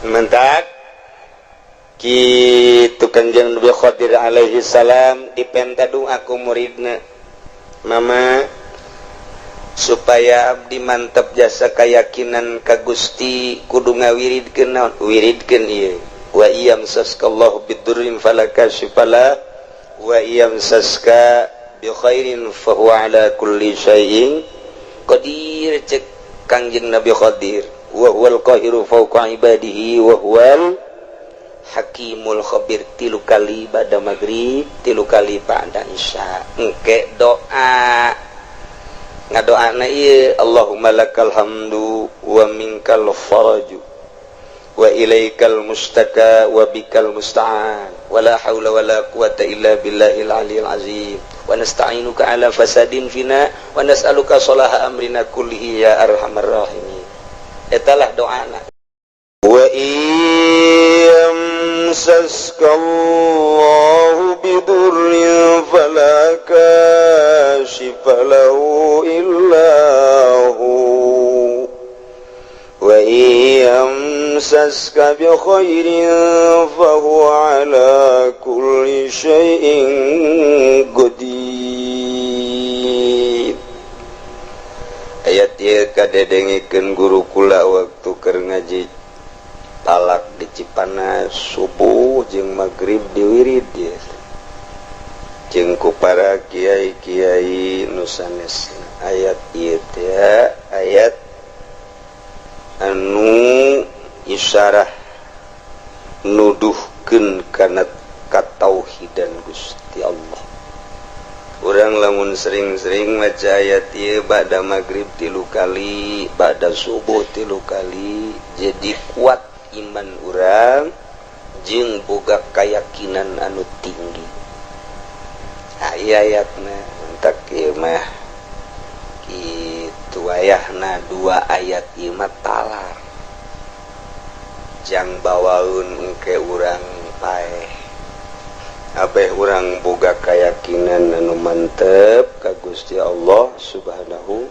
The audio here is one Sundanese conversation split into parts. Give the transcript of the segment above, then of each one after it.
Mentak kitu Kanjeng Nabi Khadir alaihi salam dipenta doa ku muridna, "Mama, supaya abdi mantep jasa keyakinan ka Gusti, kudu ngawiridkeun naon? Wiridkeun ieu: wa iyamsaskallahu bidurrin fala kashifa lah wa iyamsaska bi khairin fa huwa ala kulli syai'in qadir." Cek Kangjeng Nabi Khadir, wa huwal qahiru fawqa ibadihi wa huwal hakimul khabir. Tilu kali ba'da maghrib, tilu kali ba'da isya. Engke doa, ngadoana ieu: Allahumma lakal hamdu wa minkal faraju wa ilaikal mustaka wa bikal musta'an wa la haula wa la quwata illa billahil aliyil azim wa nasta'inuka ala fasadin fina wa nas'aluka salaha amrina kullihi ya arhamar rahimin. Etalah doana. Wa iyamsaska Allahu bidurrin fala kashifa lahu illa hu wa iyamsaska bi khairin fa huwa ala kulli syai'in qadir. Ayat ieu kadedengikeun guru kula waktu keur ngaji talak di Cipanas. Subuh jeung maghrib diwirid ieu jeung ku para kiai-kiai nu sanes. Ayat ieu teh ayat anu isyarah nuduhkeun kana katauhidan Gusti Allah. Urang lamun sering-sering maca ayat ieu ba'da maghrib tilu kali, ba'da subuh tilu kali, jadi kuat iman urang jeung boga keyakinan anu tinggi. Nah, ieu ayatna entak ieu mah kitu ayahna. Dua ayat ieu mah talar jang bawaun engke urang paeh. Abeh urang boga keyakinan anu mantep ka Gusti Allah Subhanahu.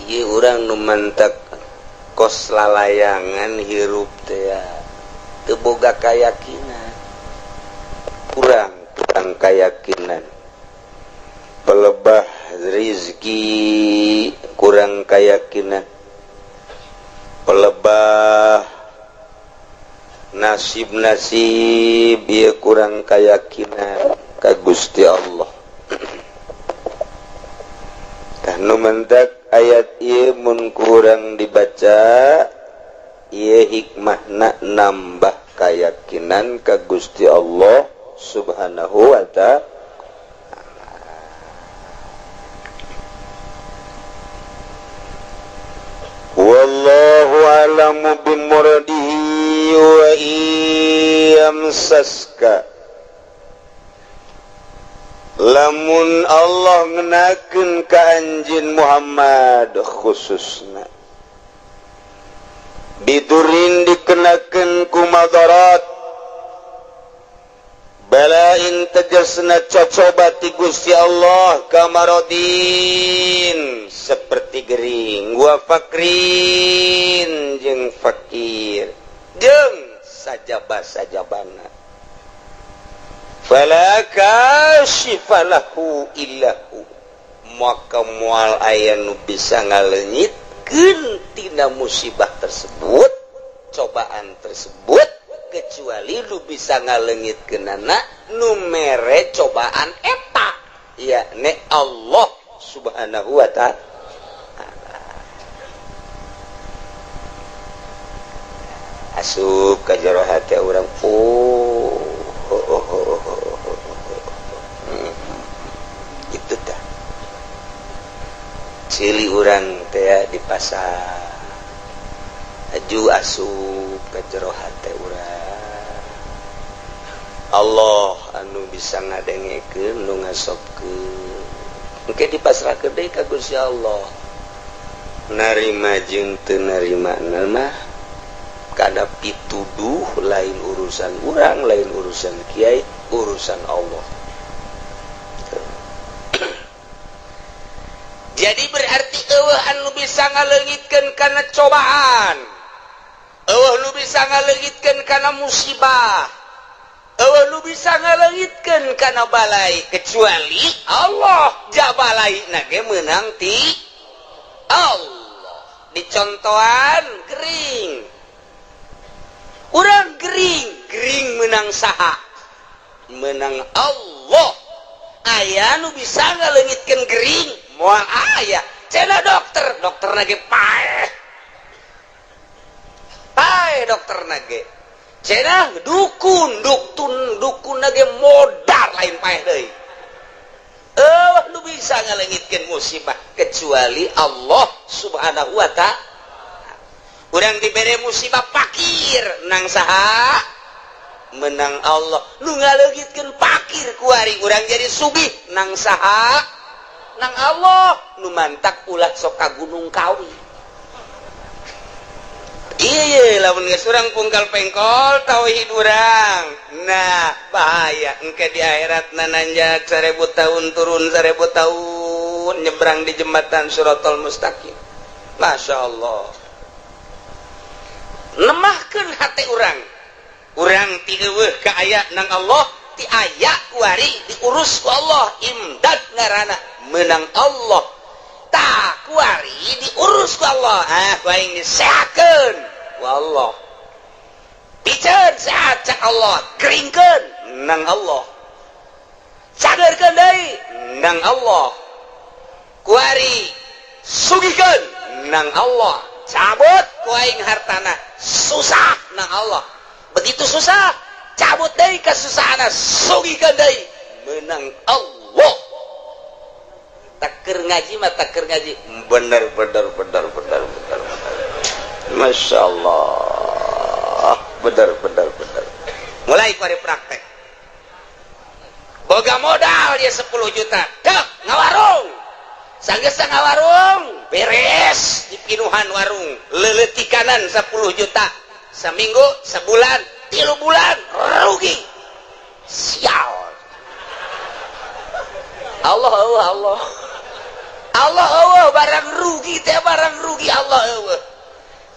Ieu urang nu mantep kos lalayangan hirup teh teu boga keyakinan, kurang kurang keyakinan, pelebah rizki kurang keyakinan, pelebah nasib-nasib ieu kurang keyakinan ka Gusti Allah. Tah, nu mentak ayat ieu mun kurang dibaca ieu hikmahna nambah keyakinan ka Gusti Allah Subhanahu wa ta'ala. Wallahu a'lamu bimuradihi wa iyamsaska. Lamun Allah ngenakeun ka anjeun Muhammad khususna bidurin, dikenakeun ku madarat, balain tegasna cocoba ti Gusti Allah, kamarodin seperti gering, wa fakrin jeung fakir jeung sajaba sajabana, fala kashifa lahu illahu, maka moal aya nu bisa ngaleungitkeun tina musibah tersebut, cobaan tersebut, kecuali lu bisa ngaleungitkeunana nu mere cobaan eta, yakni Allah Subhanahu wa ta'ala. Asup ka jero hati urang, oh. Itu tah cili urang teh di pasar aju asup ka jero hati urang, Allah anu bisa ngadengekeun, nu ngasobkeun. Engke dipasrahkeun deui ka Gusti Allah, narima jeung teu narima mah kada pituduh, lain urusan urang, lain urusan kiai, urusan Allah. Jadi berarti euweuh anu bisa ngaleungitkeun kana cobaan, euweuh nu bisa ngaleungitkeun kana musibah, euweuh nu bisa ngaleungitkeun kana balai kecuali Allah. Ja balai na ge meunang ti Allah. Dicontohan gering, urang gering, gering menang saha? Menang Allah. Aya nu bisa ngaleungitkeun gering? Moal aya. Cenah dokter, dokter lagi paeh, paeh dokter nage. Cenah dukun, dukun, dukun nage modar, lain paeh deui. Eh, nu bisa ngaleungitkeun musibah kecuali Allah Subhanahu wa Ta'ala. Urang dibere musibah pakir, nang saha? Menang Allah. Nu ngaleungitkeun pakir kuari urang jadi sugih, nang saha? Nang Allah. Nu mantak ulah sok ka Gunung Kawi. Iya, lamun geus urang pungkal pengkol tauhid urang, nah bahaya engke di akhirat. Nanjak 1000 tahun, turun 1000 tahun, nyebrang di jembatan Suratul Mustaqim. Masya Allah, nemahkeun hati urang. Urang ti euweuh ka aya nang Allah, ti aya kuari diurus ku Allah. Imdad ngaranna, menang Allah. Tak kuari diurus ku Allah, ah, ku aing disehatkeun ku Allah, piceun sehat cak Allah, keringkeun nang Allah, cagerkeun deui nang Allah, kuari sugihkeun nang Allah, cabut ku aing hartana susah nang Allah. Begitu susah, cabut deui kesusahan, sugihkeun deui, menang Allah. Tak keur ngaji mah, tak keur ngaji bener bener bener bener bener bener. Masya Allah, bener bener bener. Mulai kuari praktek, boga modal dia 10 juta, dek ngawarung. Sanggeus ngawarung beres, dipinuhan warung, leletikanan 10 juta. Seminggu, sebulan, 3 bulan, rugi. Sial. Allah, Allah, Allah, Allah, Allah. Barang rugi teh, barang rugi, Allah Allah.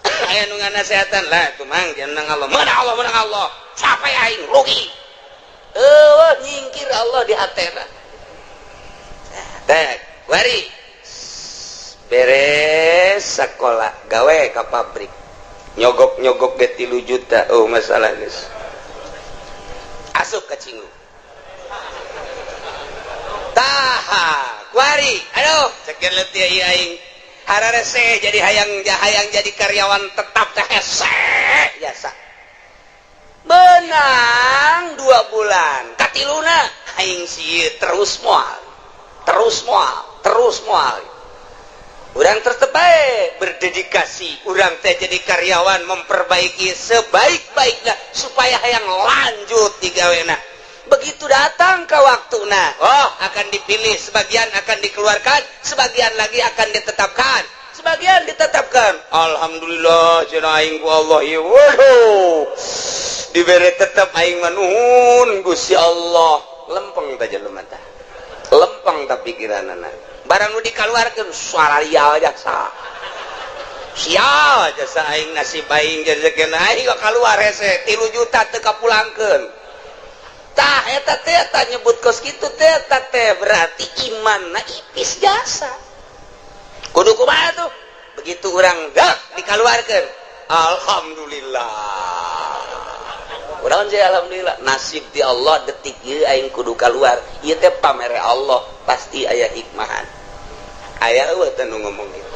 Aya nu nganasehatan lah tuh, Mang, jangan Allah, menang Allah, menang Allah. Sampai aing rugi, euweuh, nyingkir Allah di hatena teh. Wari beres sekolah, gawe ka pabrik, nyogok-nyogok ge 3 juta. Oh, masalah geus asup ka cingu. Tah kuari, aduh, cekin letih aing, hararese jadi hayang hayang jadi karyawan tetap teh hese jasa. Menang 2 bulan, katiluna aing sih terus moal, terus moal, terus moal. Urang tetep bae berdedikasi, urang teh jadi karyawan memperbaiki sebaik-baiknya supaya hayang lanjut digawena. Begitu datang ke waktu, nah, oh, akan dipilih, sebagian akan dikeluarkan, sebagian lagi akan ditetapkan. Sebagian ditetapkan, alhamdulillah cenah aing ku Allah ieu, waduh, dibere tetap, aing mah nuhun Gusti Allah. Lempeng tah jelema tah, lempeng tah pikiranana. Barang nu dikeluarkeun, salarial jasa, sial jasa aing, nasib aing jazakeun aing kok keluar hese 3 juta teu kapulangkeun. Tah eta teh, eta nyebut kos kitu teh, eta teh berarti imanna ipis jasa. Kudu kumaha tuh? Begitu urang dak dikeluarkeun, alhamdulillah. Urang sih alhamdulillah, nasib di Allah detik ieu aing kudu keluar. Ieu teh pamere Allah, pasti aya hikmahan. Aya euweuh teh nu ngomong gitu?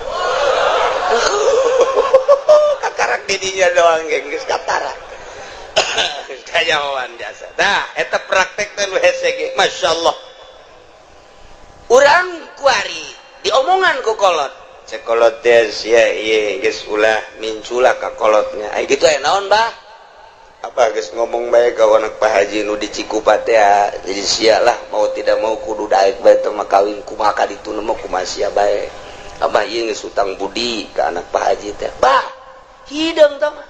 Kakarak didinya doang geus katara kayawan jasa. Nah, eta praktek teh nu hese ge, masyaallah. Urang kuari diomongan ku kolot, cek kolot teh, sia ieu geus ulah mincula ka kolotnya. Ai kitu aya naon, Bah? Apa geus ngomong bae ka anak Pak Haji nu di Cikupa teh, jadi sia lah, mau tidak mau kudu daek bae teh mah kawin. Kumaha ka ditu mah, kumaha sia bae. Abah ieu geus utang budi ka anak Pak Haji teh. Bah, hideung tah mah.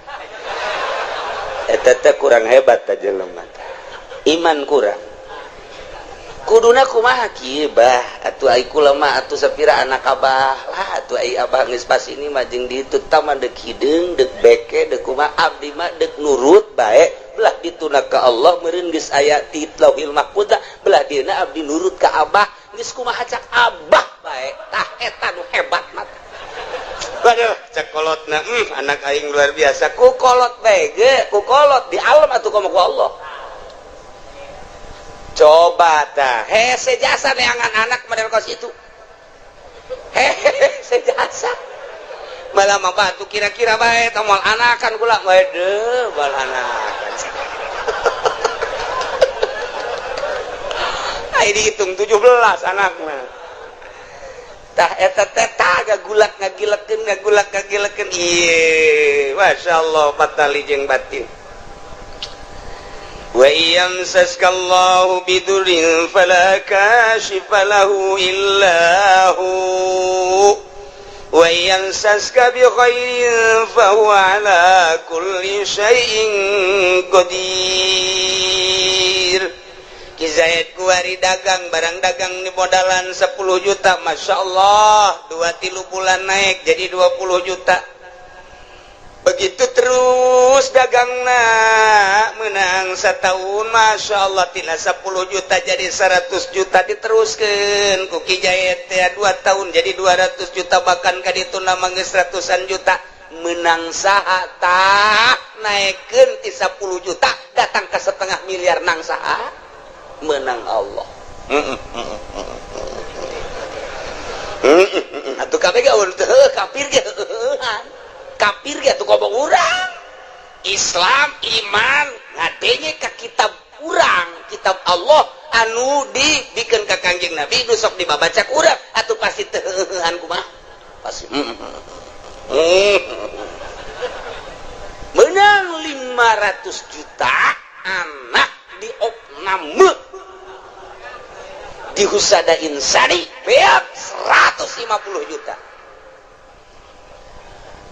Eta teh kurang hebat teh jelema teh, iman kurang. Kuduna kumaha kieu, Bah? Atuh ai kula mah atuh sapira anak abah lah atuh, ai abah geus pas ini mah jeung ditu tah mah deuk hideung, deuk beke, deuk kumaha, abdi mah deuk nurut bae. Belah dituna ka Allah meureun geus aya ti Lauhil Mahfuz, belah dieuna abdi nurut ka abah, geus kumaha cak abah bae. Tah, eta nu hebat mah. Waduh, cak kolotna, anak aing luar biasa. Ku kolot bae ge, ku kolot di alam atuh komo ku Allah. Coba tah, hese jasa neangan anak model kos itu, hese jasa. Malah mah batu kira-kira bae tah, moal anakan kula, waduh, moal anakan. Ai dihitung 17 anakna. Tah, eta teh tah gagulak ngagilekeun, ngagulak ngagilekeun. Ieu masyaallah patali jeung batin. Wa yamsaska Allahu bidurrin fala kashifa lahu illa hu wa yamsaska bi khairin fa huwa ala kulli syai'in qadir. Ki Zaid kuari dagang, barang dagang di modalan 10 juta, Masya Allah, 2-3 bulan naik jadi 20 juta. Begitu terus dagangna, menang setahun, Masya Allah, tina 10 juta jadi 100 juta. Diteruskan ku Ki Zaid teh 2 tahun jadi 200 juta, bahkan ka ditu nama geus ratusan juta. Menang saha tah naikkeun ti 10 juta datang ke setengah miliar? Nang saha? Menang Allah. Atuh kabeh ge teu kafir ge, kafir ge atuh ngomong urang Islam, iman ngadenge ka kitab urang, kitab Allah anu dibikeun ka Kangjeng Nabi, nu sok dibabaca ku urang, atuh pasti teuheuhan kumaha, pasti menang 500 juta, anak di opname di Husada Insani beak 150 juta.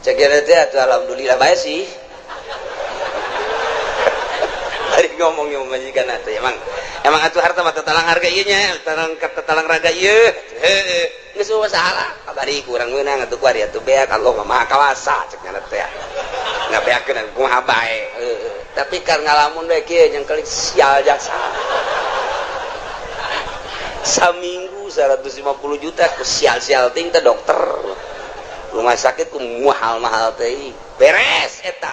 Cek teh atuh alhamdulillah bae sih. Bari ngomong yang majikan atuh, emang emang atuh harta mah tatalang harga ieu nya, tatalang tatalang raga ieu, heueuh, geus masalah kabari kurang meunang atuh kuari atuh beak, Allah mah Maha Kawasa cek nya teh, ngabeakeun kumaha bae. Heueuh, tapi kar ngalamun bae kieu jeung kelik sial jasa. Saminggu 150 juta ku sial-sial ting teh, dokter rumah sakit ku mahal-mahal teh beres. Eta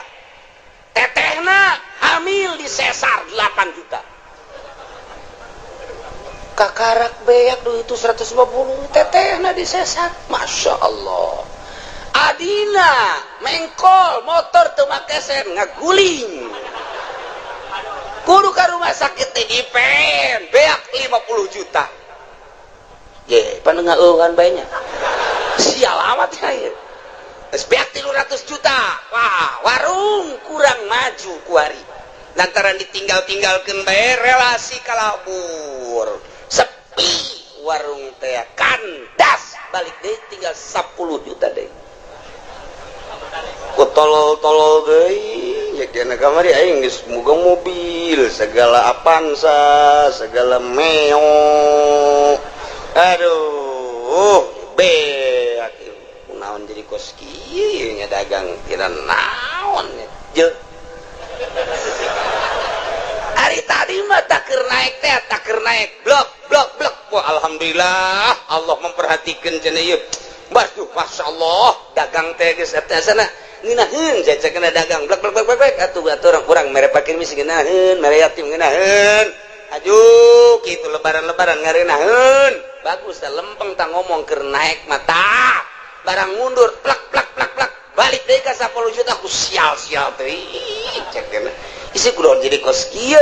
tetehna hamil di sesar 8 juta, kakarak beak duit itu 150, tetehna di sesar. Masya Allah, adina mengkol motor teu make sen, ngaguling, kudu ka rumah sakit teh dipen beak 50 juta. Ye, pan ngeueuhan bae nya. Sial amat ya ieu. Geus beak 300 juta. Wah, warung kurang maju kuari. Lantaran ditinggal-tinggalkeun bae, relasi kalabur. Sepi warung teh, kandas, balik deui tinggal 10 juta deui. Ku tolol-tolol deui, ya kena kamari aing geus boga mobil, segala Avanza, segala Meo. Aduh, beak naon jadi kos kieu nya, dagang kira naon nya. Hari tadi mah tak keur naik teh, tak keur naik, blok blok blok. Wah, alhamdulillah Allah memperhatikan cenah ieu. Waduh, masya Allah, dagang teh geus eta sana ngeunaheun saya kena dagang, blok blok blok blok. Atuh atuh urang kurang mere pakir miskin ngeunaheun, mere yatim ngeunaheun. Aduh, kitu lebaran-lebaran ngareunaheun. Bagus teh, lempeng tah ngomong keur naik mata. Barang mundur plak plak plak plak, balik deui ka 10 juta ku sial-sial teh. Cek kena. Isi kudu jadi kos kieu.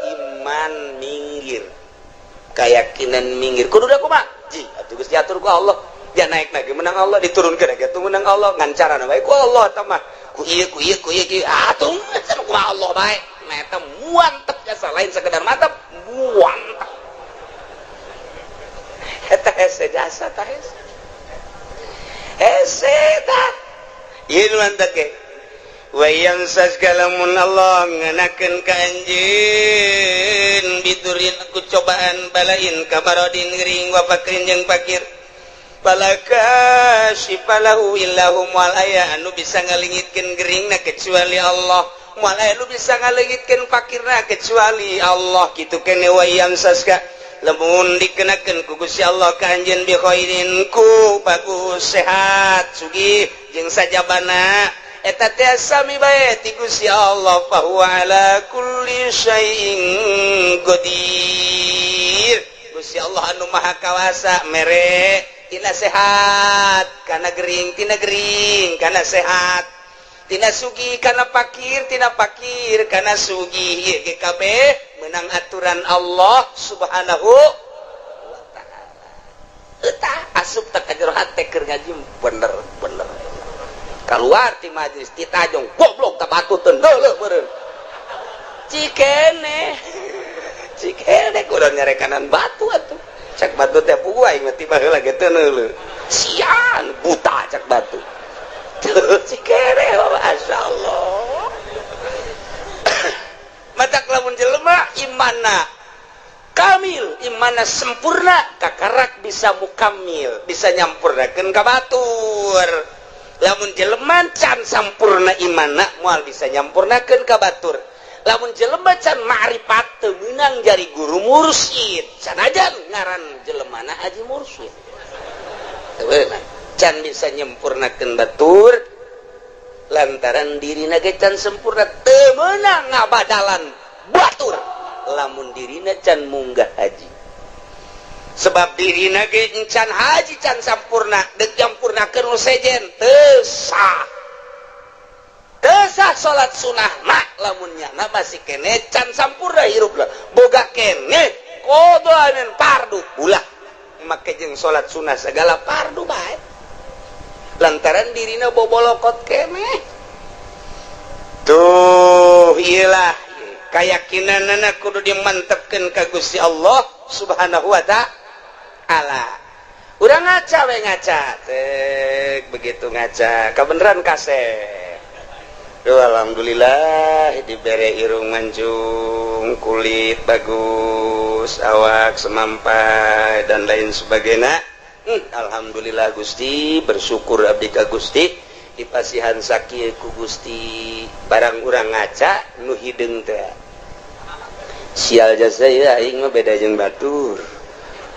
Iman minggir. Keyakinan minggir. Kudu da kumaha? Ji, atuh geus diatur ku Allah. Dia naik lagi menang Allah, diturunkeun lagi atuh menang Allah, ngan carana bae ku Allah eta mah. Ku ieu, ku ieu, ku ieu, ku ieu. Atuh kumaha Allah bae. Nah, eta muantep jasa, lain sekedar mantap, muantep. Eta hese jasa tah, hese. Hese tah. Ieu nu mantep ge. Wa yamsaska, lamun Allah ngenakeun ka anjeun anjeun bidurin ku cobaan balain kamarodin gering wa fakrin jeung fakir fala kasyifa lahu illahu moal aya anu bisa ngalengitkeun geringna kecuali Allah, moal aya anu bisa ngalengitkeun fakirna kecuali Allah. Kitu kene. Wa yamsaska, lamun dikenakeun ku Gusti Allah ka anjeun, bi khairin, ku bagus, sehat, sugih jeung sajabana, eta teh sami bae ti Gusti Allah, fa huwa ala kulli syai'in qadir. Gusti Allah anu maha kawasa mere tina sehat kana gering, tina gering kana sehat, tina sugih kana pakir, tina pakir kana sugih. Ieu ge kabeh menang aturan Allah Subhanahu wa Ta'ala. Eta asup tak ka jero hate keur ngaji bener bener, keluar ti majlis ti tajong, goblok tak batu teu deuleuh meureun. Cikene cikene kudu nyarekanan batu atuh. Cak batu teh, puguh aing mah tiba heula ge teu neuleuh, sian buta, cak batu. Cikene. Masyaallah, matak lamun jelema imana kamil, imana sempurna, kakarak bisa mukamil, bisa nyampurnakeun ka batur. Lamun jelema can sampurna imana, moal bisa nyampurnakeun ka batur. Lamun jelema can ma'rifat, teu meunang jari guru mursyid, sanajan ngaran jelemana haji mursyid, teu meunang, can bisa nyempurnakeun batur lantaran dirina ge can sempurna. Teu meunang ngabadalan batur lamun dirina can munggah haji, sebab dirina ge can haji, can sampurna. Dek nyampurnakeun nu sejen teu sah, teu sah salat sunah mak lamun nyana masih kene can sampurna hirup lah, boga kene qadha fardu. Ulah make jeung salat sunah segala fardu bae lantaran dirina bobolokot kene. Tuh, iyalah keyakinan kudu dimantepkeun ka Gusti Allah Subhanahu wa Ta'ala. Urang ngaca we, ngaca cek, begitu ngaca kebenaran kasep. Duh, alhamdulillah dibere irung mancung, kulit bagus, awak semampai, dan lain sebagainya. Alhamdulillah Gusti, bersyukur abdi ka Gusti dipasihan sakieu ku Gusti. Barang urang ngaca nu hideung teh, sial jasa ya, aing mah beda jeung batur,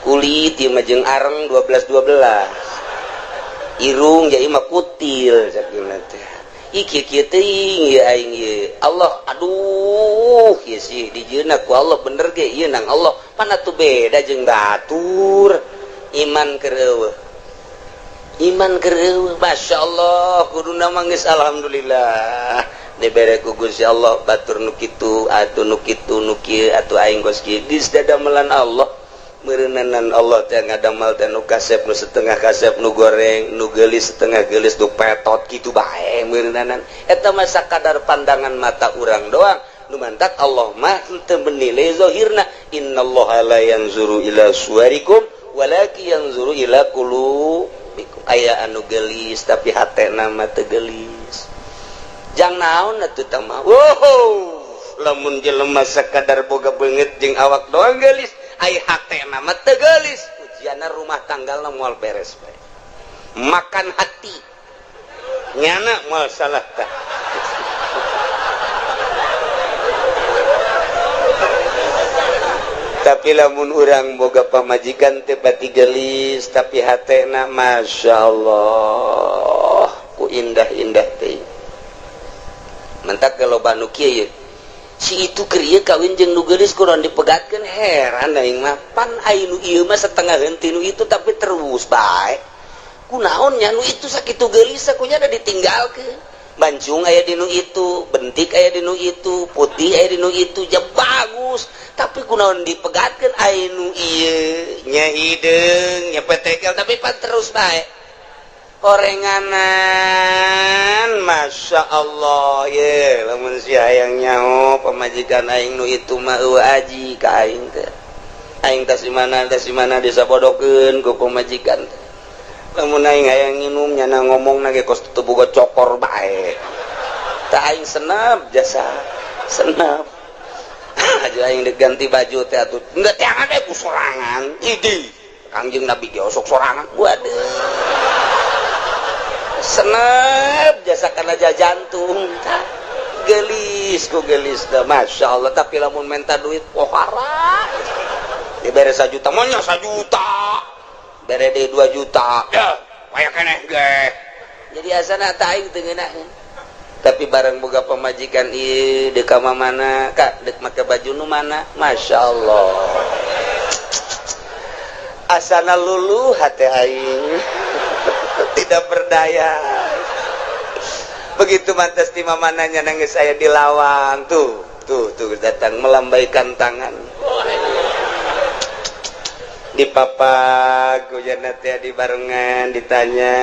kulit ieu mah jeung areng 12 12, irung jadi mah kutil, cak teh. Ih, kieu teuing ieu aing ieu. Allah, aduh, ieu sih dijieunna ku Allah bener ge ieu nang Allah, pan atuh beda jeung batur. Iman keur eueuh, iman keur eueuh. Masya Allah, kuduna mah geus alhamdulillah dibere ku Gusti Allah, batur nu kitu atuh, nu kitu, nu kieu atuh, aing geus kieu, geus dadamelan Allah. Meureunanan Allah teh ngadamal teh nu kasep, nu setengah kasep, nu goreng, nu geulis, setengah geulis, nu petot kitu bae meureunanan. Eta mah sakadar pandangan mata urang doang. Nu mantak Allah mah teu menilai zahirna. Innallaha la yanzuru ila suwarikum walakin yanzuru ila qulubikum. Aya anu geulis tapi hatena mah teu geulis, jang naon atuh tah mah? Wow, lamun jelema sakadar boga beungeut jeung awak doang geulis, ai hatena mah teu geulis, ujianna rumah tanggalna moal beres bae, makan hati nyana moal salah tah. Tapi lamun urang boga pamajikan teu pati geulis tapi hatena Masya Allah ku indah-indah teh, mentak kalau nu kieu si itu keur ieu kawin jeung nu geulis kurang dipegatkeun. Heran aing mah, pan ai nu ieu mah setengah henteu nu itu tapi terus bae. Kunaon nya nu itu sakitu geulis kunya ada ditinggalkeun? Mancung aya di nu itu, bentik aya di nu itu, putih aya di nu itu, ja bagus, tapi kunaon dipegatkeun? Ai nu ieu nya hideung nya petekel tapi pan terus bae orenganan. Masya Allah ye, lamun si hayang nyaho pamajikan aing nu itu mah eueuh aji ka aing teh. Aing tas di mana, tas di mana disabodokeun ku pamajikan teh. Lamun aing hayang nginum, nyana ngomong ge kos teu boga cokor bae. Tah, aing senap jasa senap. Baju aing diganti baju teh atuh enggak tiangan teh ku sorangan. Idi Kangjeng Nabi ge osok sorangan. Waduh. Senep jasa kana jantung. Gelis ku gelis dah, Masya Allah. Tapi lamun minta duit pohara dibere 1 juta, maunya 1 juta, bere deui 2 juta ya paya keneh ge. Jadi asana tah aing teu ngeunaheun. Tapi barang boga pamajikan ieu deuk ka mana kak, deuk make baju nu mana, Masya Allah, asana luluh hate aing, tidak berdaya. Begitu mantas di mamananya nangis saya di lawang tuh tuh tuh datang melambaikan tangan di papak hujan teh di barengan ditanya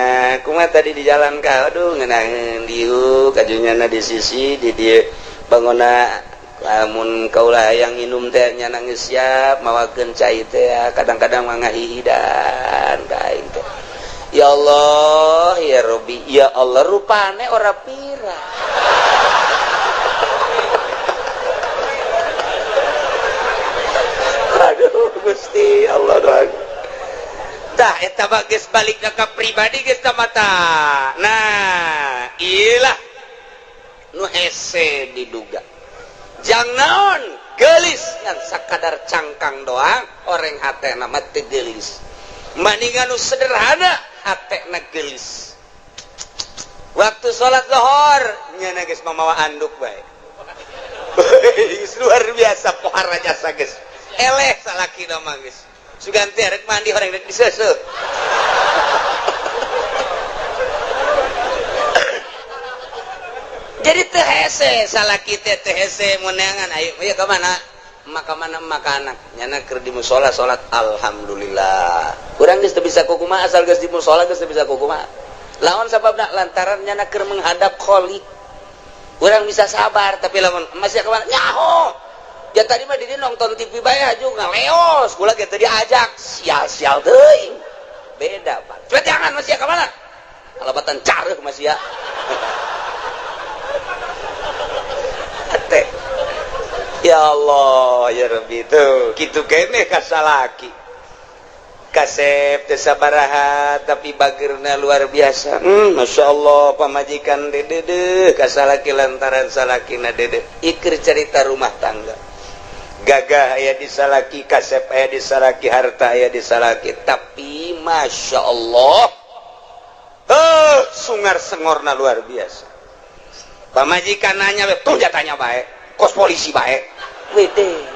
kumaha tadi di jalan ka, aduh ngeunaheun diuk kajunyana di sisi di dieu bangona lamun kaula yang minum teh nya nangis siap mawakeun cai teh kadang-kadang mah ngahihidan ka aing teh. Ya Allah ya Rabbi ya Allah, rupane ora pira. Aduh Gusti Allah doang. Tah eta mah geus balik ka pribadi geus mata. Nah, ilah nu hese diduga. Jang naon geulis ngan sakadar cangkang doang, oreng hatena mah teu geulis. Maningan nu sederhana hatena geulis. Waktu salat zuhur nya geus mamawa anduk bae. Luar biasa pohara jasa geus. Eleh salaki mah geus. Sugan teh rek mandi horeng rek diseuseuh. Jadi teu hese salaki teh teu hese meunangan ayo ieu ka mana? Maka mana maka anak nyana keur di musala salat alhamdulillah. Urang geus teu bisa kukumaha asal geus di musala geus teu bisa kukumaha. Lawan sababna lantaran nyana keur menghadap Khalik. Urang bisa sabar tapi lamun masih ka mana? Nyaho. Ya tadi mah didi nonton TV bae juga ngaleos, kula ge teu diajak, sial-sial teuing. Beda, Pak. Cepet jangan masih ka mana? Kalabatan careuh masih ya. Teh. Ya Allah, ya Rabbi tuh. Kitu keneh ka salaki. Kasep teu sabaraha tapi bageurna luar biasa. Masya Allah pamajikan dedeh ka salaki lantaran salakina dedeh. Iker cerita rumah tangga. Gagah aya di salaki, kasep aya di salaki, harta aya di salaki, tapi Masya Allah sungar sengorna luar biasa. Pamajikan nanya tuh jatanya bae, kos polisi bae. Wede.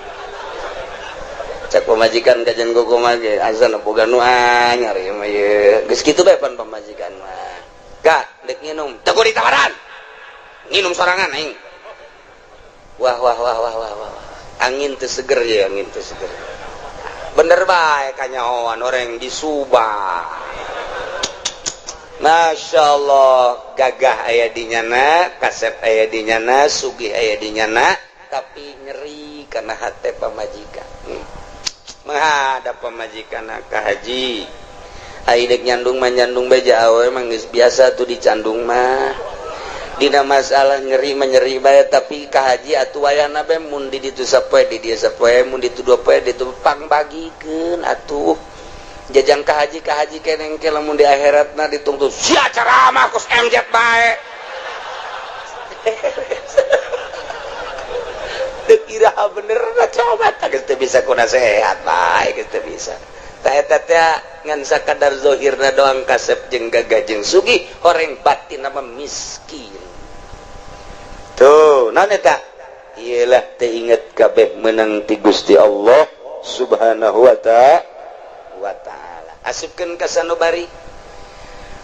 Cek pamajikan kajian gogo mah ge azan boga nu anyar ieu mah ieu. Geus kitu bae pan pamajikan mah. Kak, dek nginum, teu ditawaran. Nginum sorangan aing. Wah wah wah wah wah wah. Angin teu seger ya, angin teu seger. Bener bae kanyahoan orang di Subang. Masya Allah, gagah aya di nyana, kasep aya di nyana, sugih aya di nyana, tapi nyeri karena hate pamajikan. Menghadap pamajikan ka haji. Ai dek nyandung mah nyandung beja awe mah geus biasa tuh dicandung mah. Dina masalah nyeri menyeri bae tapi ka haji atuh wayana bae mun di ditu sapoe di dieu sapoe mun ditu dua poe ditu pangbagikeun atuh. Jajang ka haji keneng ke lamun di akhiratna ditungtut sia ceramah kos MZ bae. Teu iraha bener na coba tah geus teu bisa ku nasehat bae geus teu bisa. Tah eta teh ngan sakadar zahirna doang kasep jeung gagah jeung sugih, horeng batin mah miskin. Tuh, naon eta? Iyalah teu inget kabeh meunang ti Gusti Allah Subhanahu wa ta'ala. Asupkeun ka sanobari,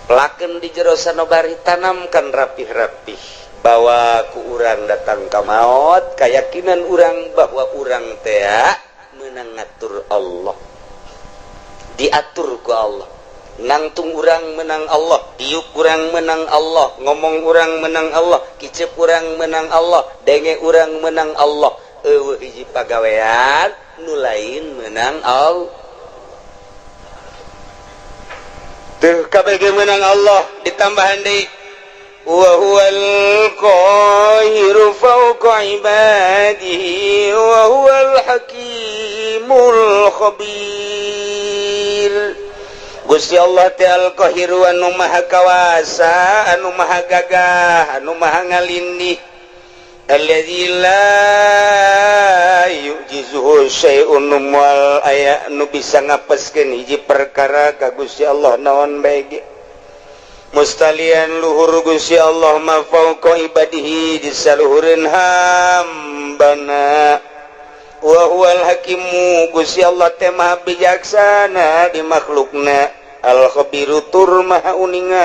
pelakeun di jero sanobari, tanamkan rapih-rapih bahwa ku urang datang ka maot, keyakinan urang bahwa urang teh meunang ngatur Allah, diatur ku Allah, nangtung urang menang Allah, diuk urang menang Allah, ngomong urang menang Allah, kicep urang menang Allah, denge urang menang Allah. Eueuh hiji pagawean nu lain menang Allah. Tuh kabeh menang Allah ditambahan deui wa huwal qahiru fawqa ibadihi wa huwal hakimul khabir. Gusti Allah teh al-qahiru, anu maha kawasa, anu maha gagah, anu maha ngalindih, alladzi la yu'jizuhu syai'un, moal aya nu bisa ngapeskeun hiji perkara ka Gusti Allah naon bae ge. Mustalian luhur Gusti Allah ma fauqa ibadihi, di saluhureun hambana. Wa huwal hakimu, Gusti Allah teh maha bijaksana di makhlukna, al khabiru, tur maha uninga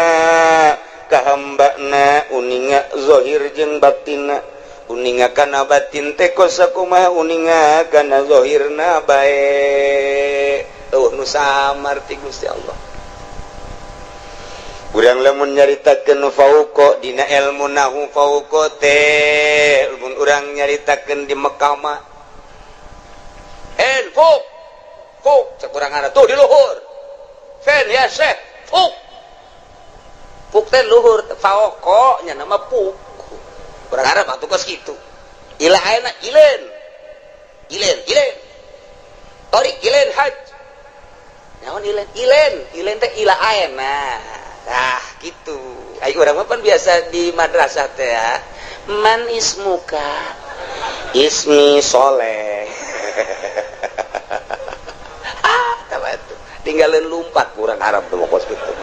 ka hambana, uninga zahir jeung batinna, uninga kana batin teh kos sakumaha, uninga kana zahirna bae, euweuh nu samar ti Gusti Allah. Urang lamun nyaritakeun fauqa dina ilmu nahu, fauqa teh mun urang nyaritakeun di Mekah mah en fuk fuk, cek urang ada tuh di luhur. Fen ya syekh, fuk fuk teh luhur, fauqa nya nama fuk. Urang Arab atuh kos kitu. Ila ayeuna ilen ilen ilen torik ilen haj naon ilen ilen ilen teh ila ayeuna. Nah, gitu. Ayo, urang mah pan biasa di madrasah teh ya. Man ismuka? Ismi Soleh. Ah, tuh. Tinggalin lumpat kurang Arab tuh kos gitu.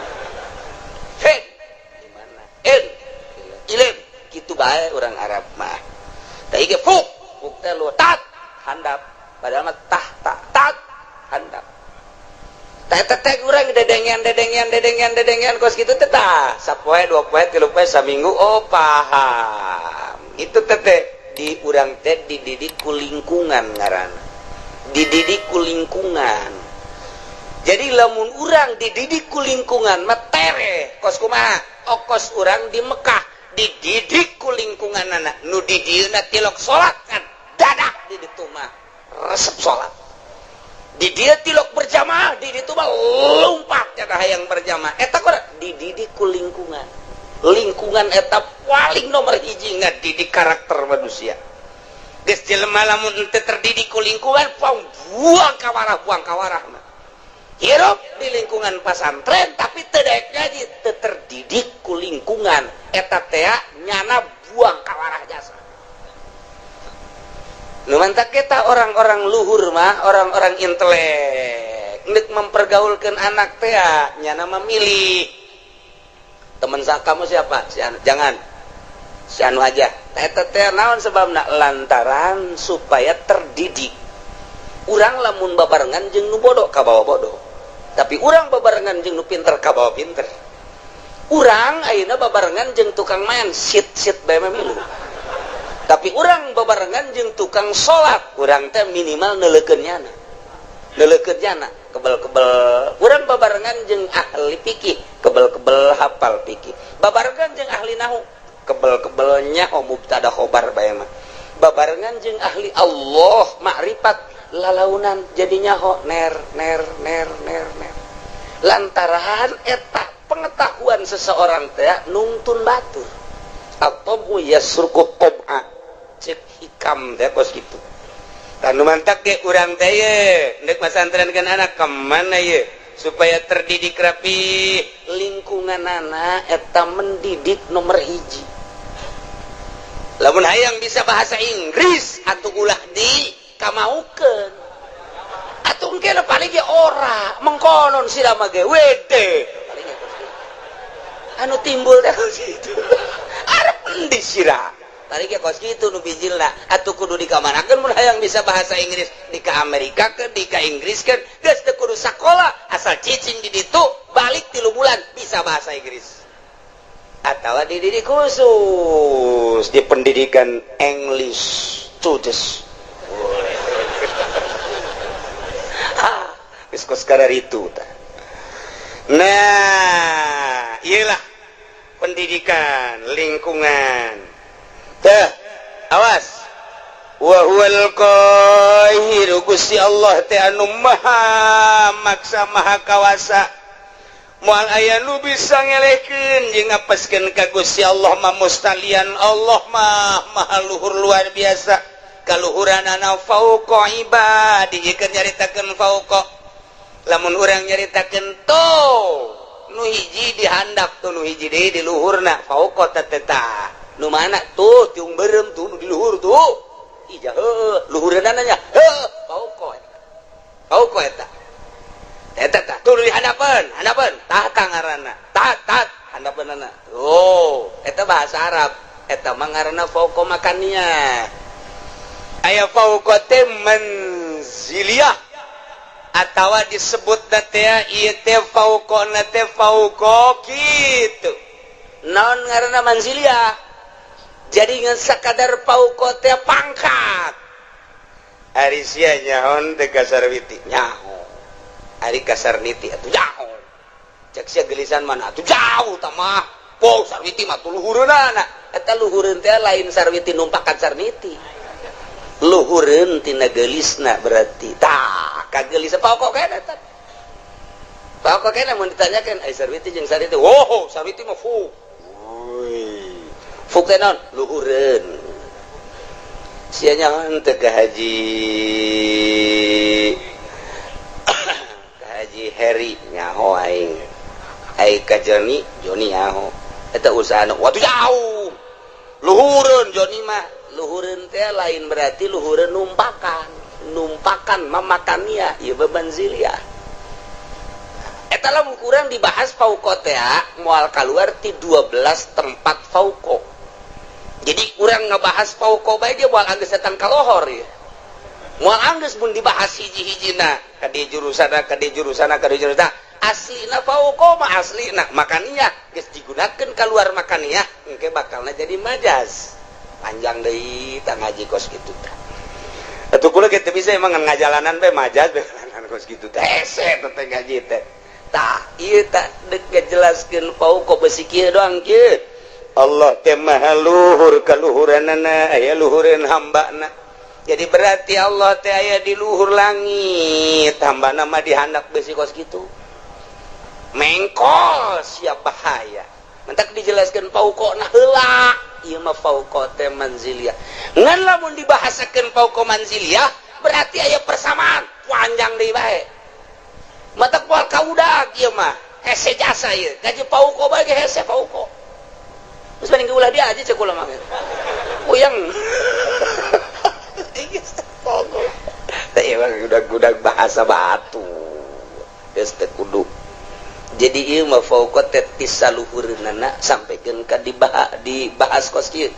Fen. Di mana? En. Ilim. Gitu bae orang Arab mah. Tah ge fuk. Fuk teh lu tat handap. Padahal mah tah tak tat handap. Teh urang dedengean dedengean dedengean dedengean kos kitu teh, tah sapoe, 2 poe, 3 poe, saminggu, oh paham itu teh. Di urang teh dididik ku lingkungan, ngaran dididik ku lingkungan. Jadi lamun urang dididik ku lingkungan mah tere kos kumaha. Okos urang di Mekah dididik ku lingkungan, anak nu di dieuna tilok salat kan dadak di ditu mah resep salat. Di dia tilok berjamaah, di ditu mah lompat ya hayang berjamaah. Eta kok dididik ku lingkungan. Lingkungan eta paling nomor hiji ngadidik karakter manusia. Geus jelema lamun henteu terdidik ku lingkungan, buang kawarah, buang kawarah mah. Hirup di lingkungan pasantren tapi teu daek ngaji, teu terdidik ku lingkungan, eta teh nyana buang kawarah jasa. Nu mantak kita orang-orang luhur mah, orang-orang intelek, nek mempergaulkan anak teh nyana memilih teman kamu siapa, si anu jangan, si anu aja. Eta teh naon sebabna? Lantaran supaya terdidik. Urang lamun babarengan jeung nu bodoh, kabawa bodoh, tapi urang babarengan jeung nu pinter, kabawa pinter. Urang ayeuna babarengan jeung tukang main sit sit bae mah milu, tapi urang babarengan jeung tukang salat, urang teh minimal neuleukeun nyana, neuleukeun nyana kebel-kebel. Urang babarengan jeung ahli fikih, kebel-kebel hafal fikih. Babarengan jeung ahli nahu, kebel-kebel nyaho mubtada khobar bae mah. Babarengan jeung ahli Allah, makrifat, lalaunan jadi nyaho ner ner ner ner ner. Lantaran eta pengetahuan seseorang teh nungtun batur atau yasruqu tob'a, cek hikam teh kos gitu. Tanu mantak ge urang teh ye ndek masantrenkeun anak kemana ye supaya terdidik rapi, lingkungan anak eta mendidik nomor hiji. Lamun hayang bisa bahasa Inggris atau ulah di kamaukeun atuh, engke paling ge ora mengkonon sira mah ge wede paling ge anu timbul teh kos kitu. Arep endi sira tadi ge kos kitu nu bijilna atuh? Kudu dikamanakeun mun hayang bisa bahasa Inggris? Di ka Amerika ke, di ka Inggris ke? Geus teu kudu sakola, asal cicing di ditu, balik 3 bulan bisa bahasa Inggris. Atau dididik khusus di pendidikan English students. Ah, geus kos itu tah. Nah, iyalah pendidikan lingkungan teh. Awas, wa huwal qahiru, Gusti Allah teh anu maha maksa, maha kawasa. Moal aya nu bisa ngelehkeun jeung ngapeskeun ka Gusti Allah mah. Mustalian Allah mah maha luhur, luar biasa kaluhuranana. Fauqa ibadi keur nyaritakeun fauqa. Lamun urang nyaritakeun tuh, nu hiji dihandap tuh, nu hiji deui di luhurna. Fauqa teh tah nu mana tuh? Tiung beureum tuh nu di luhur tuh. Ija heuh, luhureunana nya heuh. Fauqa eta, fauqa eta, eta tah tuh di handapeun, handapeun tah tah ngaranna, tah tah handapeunana. Oh, eta bahasa Arab. Eta mah ngaranna fauqa makaniya. Aya fauqa teh manziliyah atawa disebut teh ieu teh fauqa teh fauqa kitu. Naon ngaranna manziliyah? Jadi ngan sakadar fauqa teh pangkat. Ari sia nyaho teh ka Sarwiti? Nyaho. Ari ka Sarniti atuh jauh? Cek sia gelisan mana atuh jauh tah mah. Po Sarwiti mah tuh luhureunana. Eta luhureun teh lain Sarwiti numpakan Sarniti, luhureun tina geulisna. Berarti tah kagelis pokok kene eta, pokok kene. Mun ditanyakeun ai Sarwiti jeung Sarniti, oh, Sarwiti mah fu fuk teh naon? Luhureun. Sia nyaho teu ka Haji Heri? Nyaho aing. Ai ka Joni? Joni nyaho. Eta usaha waktu jauh, luhureun Joni mah. Luhureun teh lain berarti luhureun numpakan. Numpakan mamakannya ieu bebanzilia. Eta lamun kurang dibahas fauqa teh moal keluar ti 12 tempat fauqa. Jadi kurang ngebahas fauqa bae dia moal anggeus datang ka lohor ya, moal anggeus mun dibahas hiji-hijina ka di jurusana, ka di jurusana, ka di jurusana. Aslina fauqa mah aslina makaniya geus digunakeun keluar makaniya, engke bakalna jadi majaz, panjang deui tah ngaji kos kitu tah. Atuh kula ge teu bisa emang ngajalanan bae majaz bae kos kitu teh. Hese teh ngaji teh. Tah, ieu tah deuk ngajelaskeun fauqa besi kieu doang kieu. Allah teh maha luhur kaluhuranana, aya luhureun hambana. Jadi berarti Allah teh aya di luhur langit, hambana mah dihandap besi kos kitu. Mengkol siap bahaya. Mentak dijelaskan fauqa nah heula. Ieu mah fauqa teh manziliyah. Ngan lamun dibahasakeun fauqa manziliyah berarti aya persamaan, panjang deui bae. Matak moal kaudag ieu mah. Hese jasa ieu. Gaji fauqa bae ge hese fauqa. Terus banding ulah dia aja cek kula mah. Puyeng. Fauqa. Teh emang udah bahasa batu. Geus teu kudu. Jadi ieu mah fauqa teh ti saluhureunana sampaikeun ka dibahas kos kieu.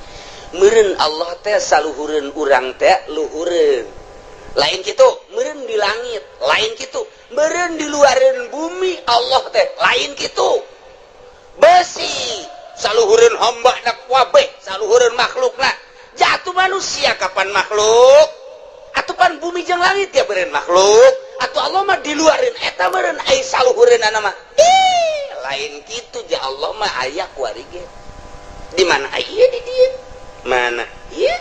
Meureun Allah teh saluhureun urang teh luhureun. Lain kitu, meureun di langit, lain kitu. Meureun di luareun bumi Allah teh, lain kitu. Besi saluhureun hamba na kabeh, saluhureun makhlukna. Jatuh manusia kapan makhluk? Atuh pan bumi jeung langit ya beureun makhluk. Atau Allah mah di luareun eta meureun ai saluhureunana mah. Ih, lain kitu ja. Allah mah aya kuari ge. Di mana aya di dieu? Mana? Ieu.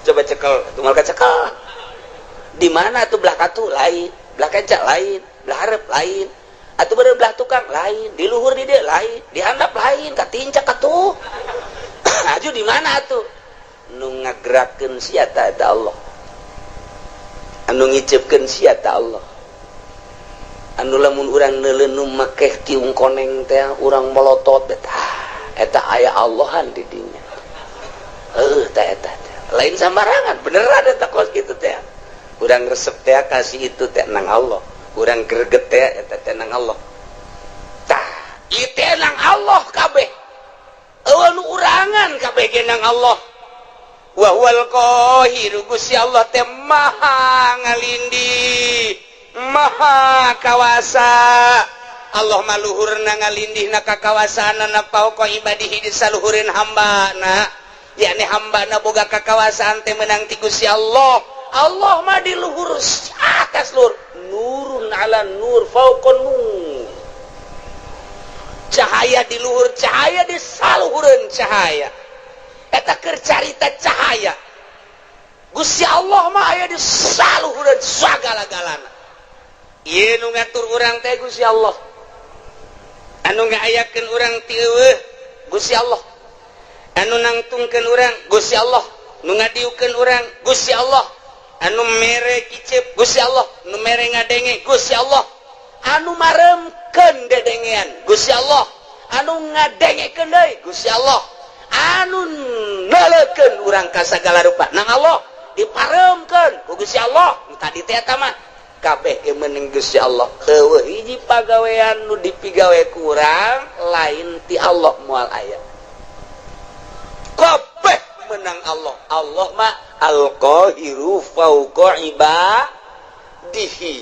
Coba cekel, tunggal cekel. Di mana tuh? Belah katu lain, belah kenca lain, belah hareup lain. Atuh beureun belah tukang lain, di luhur di dieu lain, di handap lain, katincak atuh. Aju di mana atuh? Nu ngagerakeun sia ta eta Allah. Anu ngicepkeun sia ta Allah. Anu lamun urang neuleun nu make tiung koneng teh urang melotot teh, eta aya Allahan di dinya. Heuh, tah eta teh. Lain sambarangan, beneran eta kos kitu teh. Urang resep teh kasih itu teh nang Allah. Urang greget teh eta teh nang Allah. Tah, ieu teh nang Allah kabeh. Eueuh nu urangan kabeh ge nang Allah. Wa huwal qahiru, Gusti Allah teh maha ngalindi, maha kawasa. Allah mah luhurna ngalindihna kakawasaanana, fauqa ibadihi, di saluhureun hambana, yakni hambana boga kakawasaan teh menang ti Gusti Allah. Allah mah di luhur, atas luhur, nurun ala nur, fauqa nur, cahaya di luhur cahaya, di saluhureun cahaya. Eta keur carita cahaya. Gusti Allah mah aya di saluhureun sagala-galana. Ieu nu ngatur urang teh Gusti Allah. Anu ngaayakeun urang ti eueuh Gusti Allah, anu nangtungkeun urang Gusti Allah, nu ngadiukeun urang Gusti Allah, anu mere kicep Gusti Allah, nu mere ngadenge Gusti Allah, anu maremkeun dedengean Gusti Allah, anu ngadengekeun deui Gusti Allah, anu neuleukeun urang ka sagala rupa nang Allah, diparemkeun ku Gusti Allah. Nu tadi teh eta mah kabeh ge meunang Gusti Allah. Eueuh hiji pagawean nu dipigawe ku urang lain ti Allah moal aya. Kabeh menang Allah. Allah mah al-qahiru fauqa ibadihi.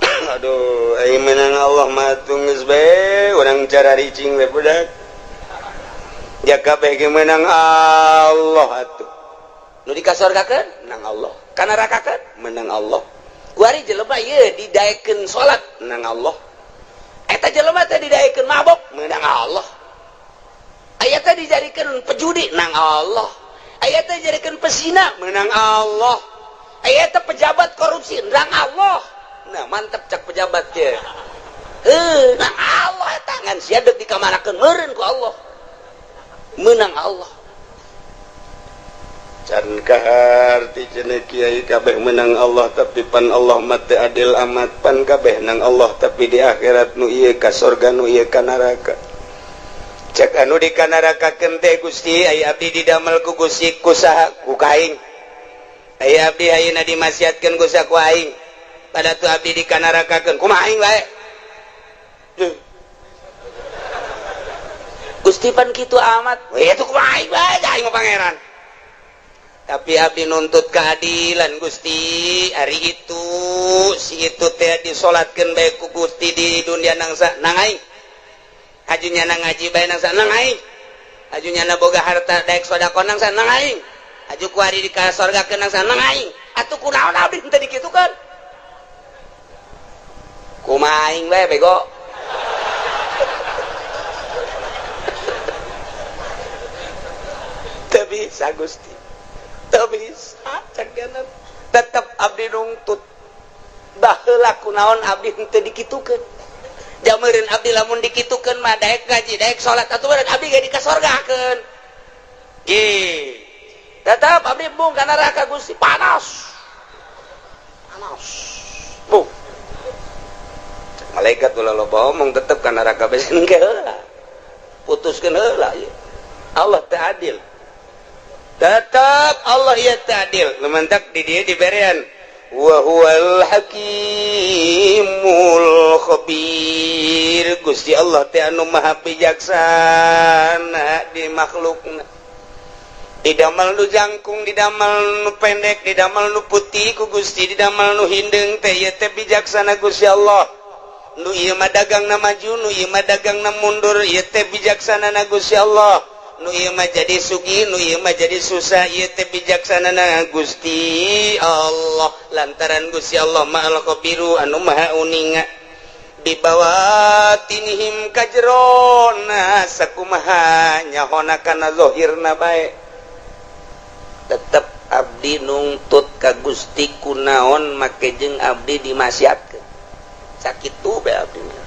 Aduh, ai menang Allah mah geus bae urang cara ricing we budak. Ya kabeh ge menang Allah atuh. Nu dikasorgakeun menang Allah, kanarakakeun menang Allah. Kuari jelema ieu didaekeun salat menang Allah. Eta jelema teh didaekeun mabok menang Allah. Aya teh dijadikeun pejudi nang Allah. Aya teh dijadikeun pesina menang Allah. Aya teh pejabat korupsi nang Allah. Nah, mantep cak pejabat teh. Heuh, nang Allah eta ngan sia deuk dikamanakeun meureun ku Allah. Menang Allah. Can kaharti cenah kiai kabeh menang Allah, tapi pan Allah mah teu adil amat, pan kabeh nang Allah tapi di akhirat nu ieu ka sorga, nu ieu ka neraka. Cek anu di kanarakakeun teh, Gusti, aya abdi didamel ku Gusti ku saha? Ku kaing. Aya abdi ayeuna dimaksiatkeun ku saha? Ku aing. Pada tu abdi dikanarakakeun kumaha aing bae? Gusti, pan kitu amat. We itu kumaha aing bae, aing mah pangeran. Tapi abdi nuntut keadilan, Gusti. Hari itu si itu teh disolatkeun bae ku Gusti di dunia nangsa nang aing. Hajunya nang ngaji bae nangsa nang aing. Hajunya na boga harta daek sedekah nangsa nang aing. Haju ku ari di ka sorgakeun nangsa nang aing. Atuh kunaon abdi teu dikitukeun? Kumaha aing bae, bego. Teu bisa, Gusti. Teu bisa cek. Tetep abdi nungtut. Baheula kunaon abdi henteu dikitukeun? Jameureun abdi lamun dikitukeun mah daek ngaji, daek salat, atuh meureun abdi ge dikasorgakeun. Ge. Tetep abdi embung ka neraka, Gusti, panas. Panas. Bu. Cek malaikat, ulah loba omong, tetep ka neraka bae engke heula. Putuskeun heula ieu. Allah teu adil. Tetap Allah ya teu adil. Lementak di dia diberian wa huwal hakimul khabir. Gusti Allah teh anu maha bijaksana di makhlukna. Didamel nu jangkung, didamel nu pendek, didamel nu putih ku Gusti, didamel nu hindeung teh ieu teh bijaksana Gusti Allah. Nu ieu mah dagangna maju, nu ieu mah dagangna mundur, ieu teh bijaksana na Gusti Allah. Nu ieu mah jadi sugih, nu ieu mah jadi susah, ieu teh bijaksana na Gusti Allah. Lantaran Gusti Allah mah al-khabiru anu maha uninga. Bibawatinihim kajerona sakumaha nyahona kana zahirna bae. Tetep abdi nungtut ka Gusti, kunaon make jeung abdi dimaksiatkeun? Sakitu bae abdi mah.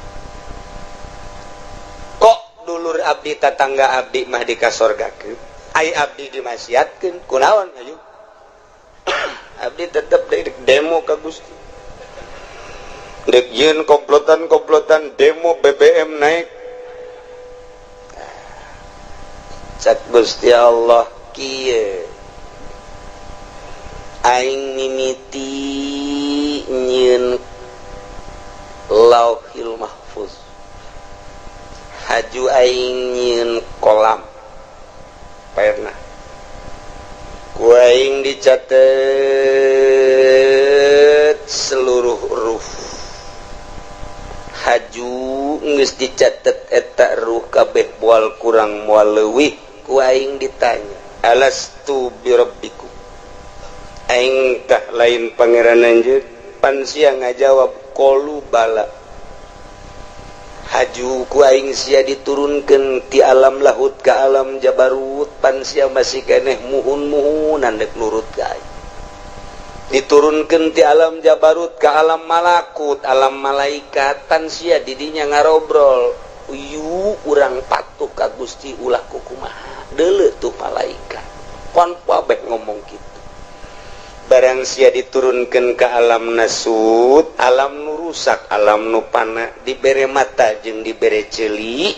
Kok dulur abdi, tatangga abdi mah dikasorgakeun, ai abdi dimaksiatkeun, kunaon? Ayo abdi tetep demo ka Gusti, dek yeun komplotan-komplotan demo BBM naik. Cak Gusti Allah kieu, aing mimiti nyieun Lauhil Mahfuz, haju aing nyieun kolam pernah ku aing dicatet seluruh huruf. Haju geus dicatet eta ruh kabeh, moal kurang moal leuwih, ku aing ditanya, alastu birabbikum, aing tah lain pangeran anjeun? Pan sia ngajawab qalu bala. Haju ku aing sia diturunkeun ti alam lahut ke alam jabarut, pan sia masih keneh muhun-muhunan dek nurut ka aing. Diturunkan ti alam Jabarut ke alam malakut, alam malaikat tan sia didinya ngarobrol. Uyu urang patuh ka Gusti ulah kukumaha. Deuleu tuh malaikat. Pon kabeh ngomong kitu. Barang sia diturunkan ke alam nasut, alam nu rusak, alam nu pana, dibere mata jeung dibere ceuli.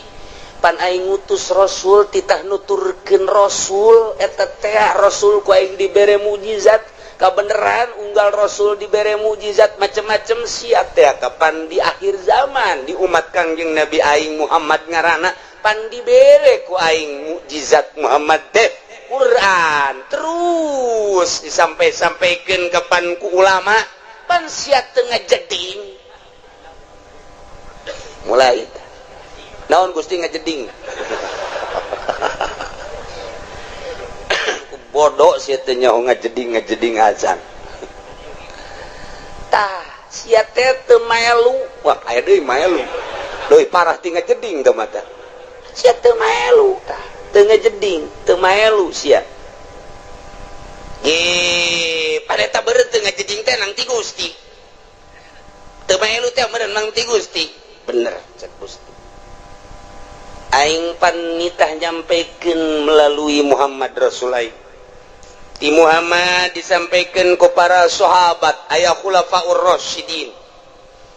Pan aing ngutus rasul titah nuturkeun rasul eta teh rasul ku aing dibere mukjizat. Kabeneran unggal rasul dibere mukjizat macem-macem sia teh kapan di akhir zaman di umat Kangjeng Nabi aing Muhammad ngaranna pan dibere ku aing mukjizat Muhammad teh Quran terus disampai-sampaikan kapan ku ulama pan sia teu ngajeding mulai naon Gusti ngajeding bodoh sia teh nyaho ngajeding ngajeding acan tah sia teh teu maelu wah aya deui maelu leuwih parah ti ngajeding teh mata sia teu maelu tah teu ngajeding teu maelu sia ge paneta beureut teu ngajeding teh nang ti Gusti teu maelu teh meureun nang ti Gusti bener cek Gusti aing pan nitah nyampekeun melalui Muhammad Rasul aing ti Muhammad disampaikan ku para sahabat aya khulafaur rasyidin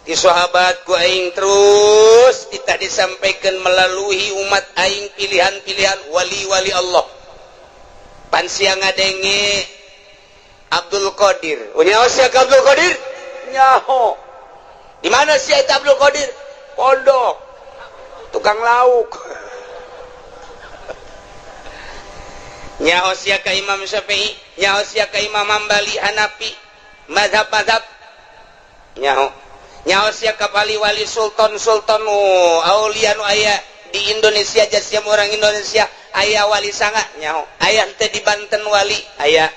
ti sahabat ku aing terus titah disampaikan melalui umat aing pilihan-pilihan wali-wali Allah pan sia ngadenge Abdul Qadir nyaho sia ka Abdul Qadir nyaho di mana sia eta Abdul Qadir pondok tukang lauk nyaho sia ka Imam Syafi'i nyaho sia ka Imam Hambali Hanafi mazhab-mazhab nyaho nyaho sia ka wali-wali sultan-sultan aulia nu aya di Indonesia sia orang Indonesia aya wali sanga nyaho aya henteu di Banten wali aya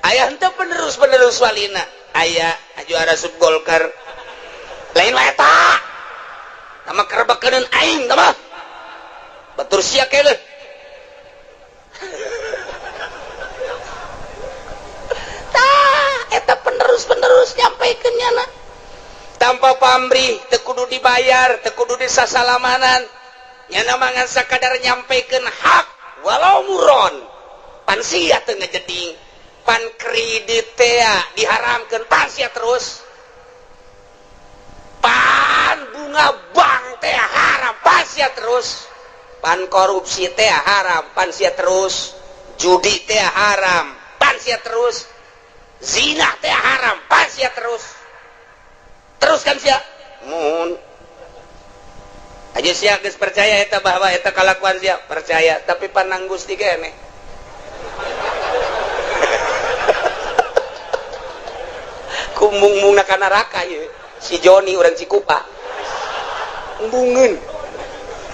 aya henteu penerus-penerus walina aya juara sub Golkar lain wae eta tama kerebekeun aing tama batur sia keuleuh tah eta penerus-penerus nyampaikeun nyana tanpa pamrih teu kudu dibayar teu kudu disasalamanan nyana mangan sakadar nyampaikeun hak walau muron pan sia teu ngajeding pan kredit teh diharamkeun pan sia terus pan bunga bank teh haram pan sia terus pan korupsi teh haram pan sia terus judi teh haram pan sia terus zina teh haram pan sia terus terus kan sia mun aja sia geus percaya eta bahwa eta kalakuan sia percaya tapi panang Gusti keneh kumung-mungna ka neraka ieu si Joni urang Cikupa embungeun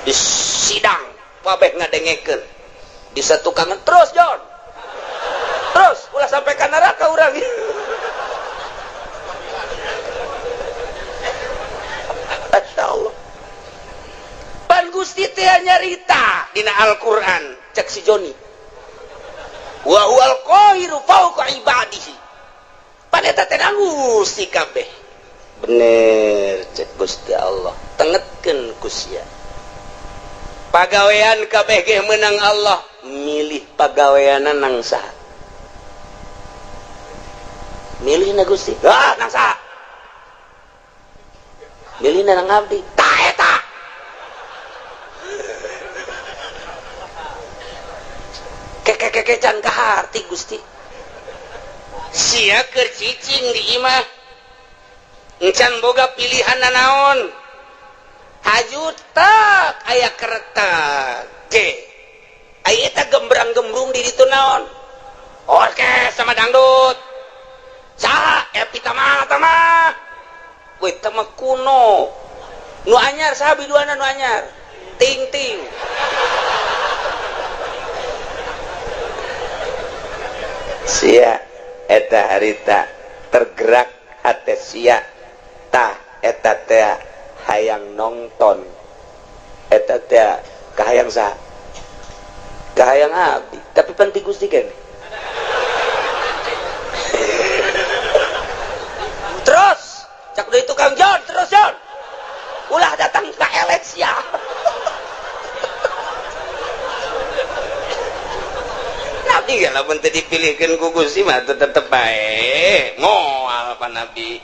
di sidang kabeh ngadengekeun di satukangan terus John terus ulah sampai ka neraka urang. Masya Allah pan Gusti teh nyarita dina Al-Qur'an cek si Joni wa huwal qahiru fawqa ibadihi pan eta teh Gusti kabeh bener cek Gusti Allah tengetkeun ku sia pagawean kabeh ge meunang Allah milih pagaweanna nang saha milih na Gusti ah nang saha milih na nang abdi tah eta keke can kaharti Gusti sia keur cicing di imah encan boga pilihan nanaon haju tak aya kereta ge aya eta gembrang-gembrung di ditu naon orkes sama dangdut saha epi tama tama we tama kuno nu anyar saha biduana nu anyar ting-ting sia eta harita tergerak hate sia tah eta teh hayang nonton eta teh kahayang saha kahayang abdi tapi penting Gusti keneh. Cak deui tukang John, terus John. Ulah datang ka elek sia. Nabi kan lamun teu dipilihkeun ku Gusti mah tetep bae. Moal pa Nabi.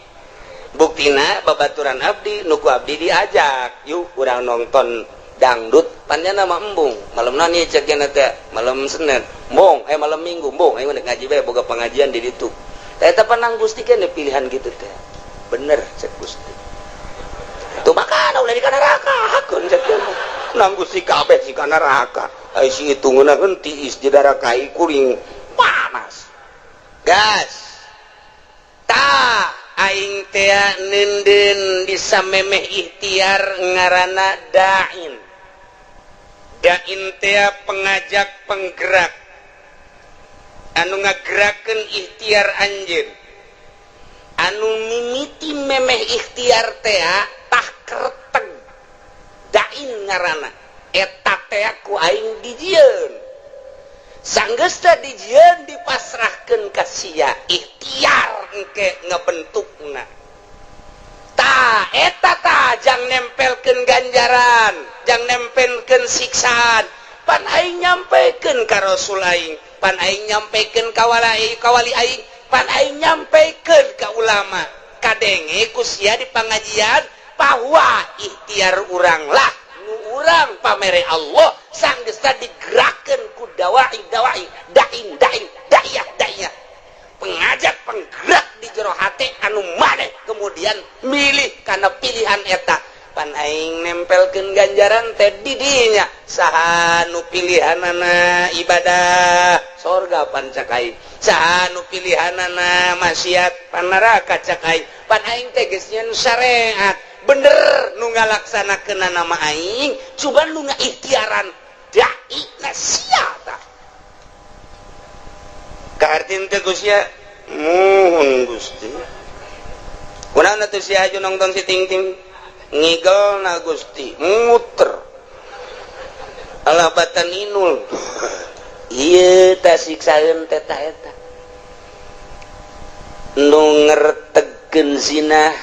Buktina babaturan abdi nu ku abdi diajak, yuk urang nonton dangdut panjana mah embung. Malam naon ieu cek teh? Malam Senin. Embung, malam Minggu embung, aing ngaji bae boga pengajian di ditu. Tah eta panang Gusti keneh pilihan gitu teh. Bener cek Gusti. Tuh makana ulah di kana neraka hakun cek teh. Nang Gusti kabeh si kana neraka. Ai si itu ngeunaheun tiis di neraka kuring panas. Gas. Tah aing teh neundeun bisa memeh ikhtiar ngaranna da'in. Da'in teh pengajak penggerak. Anu ngagerakeun ikhtiar anjeun. Anu mimiti memeh ikhtiar teh tah kerteg. Da'in ngaranna. Eta teh ku aing dijieun. Sanggeus teh dijieun dipasrahkeun ka sia ikhtiar engke ngebentukna. Tah eta tah jang nempelkeun ganjaran, jang nempelkeun siksaan. Pan aing nyampekeun ka Rasul aing, pan aing nyampekeun ka wali aing, pan aing nyampekeun ka ulama. Kadenge ku sia di pangajian bahwa ikhtiar urang lah nu urang pamere Allah sanggeus digerakeun ku dawai dawai dain dain da'iyah da'iyah pengajak penggerak di jero hate anu maneh kemudian milih karena pilihan eta pan aing nempelkeun ganjaran teh di dinya saha nu pilihanana ibadah sorga pan cak aing, saha nu pilihanana maksiat pan neraka cak aing. Pan aing teh geus nyeun syariat bener nu ngalaksanakeun nama aing, cuman nu ngaikhtiaran dai na sia tah. Kahartin teh Gusti muhun Gusti. Kunaon atuh si aju nonton si ting-ting ngigel na Gusti muter alah batan inul. Ieu tah siksaeun teh tah eta nu ngertegkeun zina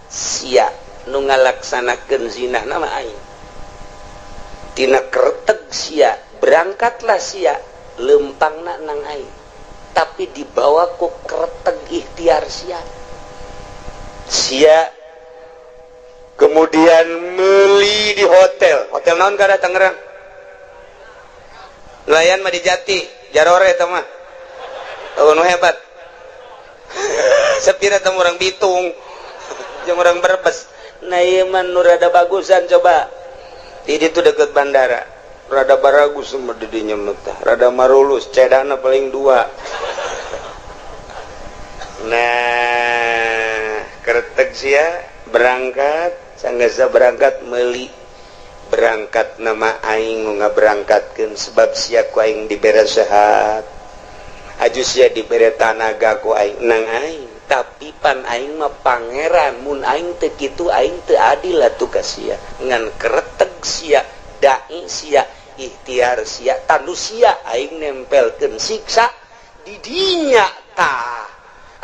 sia, nu ngalaksanakeun zina nama aing. Tina kerteg sia berangkatlah sia lempangna nang aing, tapi dibawa ku kerteg ikhtiar sia. Sia kemudian meli di hotel. Hotel naon kada Tangerang? Nelayan mah di Jati, Jarore eta mah. Oh, nu hebat. Sepira teh orang Bitung, jeung orang Brebes. Nah ieu mah nu rada bagusan coba. Di ditu deket bandara. Rada baragus mah di dinya mah tah. Rada marulus, cedana paling dua. Nah, kerteg sia berangkat, sanggasa berangkat meuli. Berangkat nama aing nu ngaberangkatkeun sebab sia ku aing dibere sehat. Aju sia dibere tanaga ku aing nang aing, tapi pan aing mah pangeran, mun aing teu kitu aing teu adil atuh ka sia. Ngan kereteg sia, dai sia, ikhtiar sia, tanu sia aing nempelkeun siksa di dinya tah.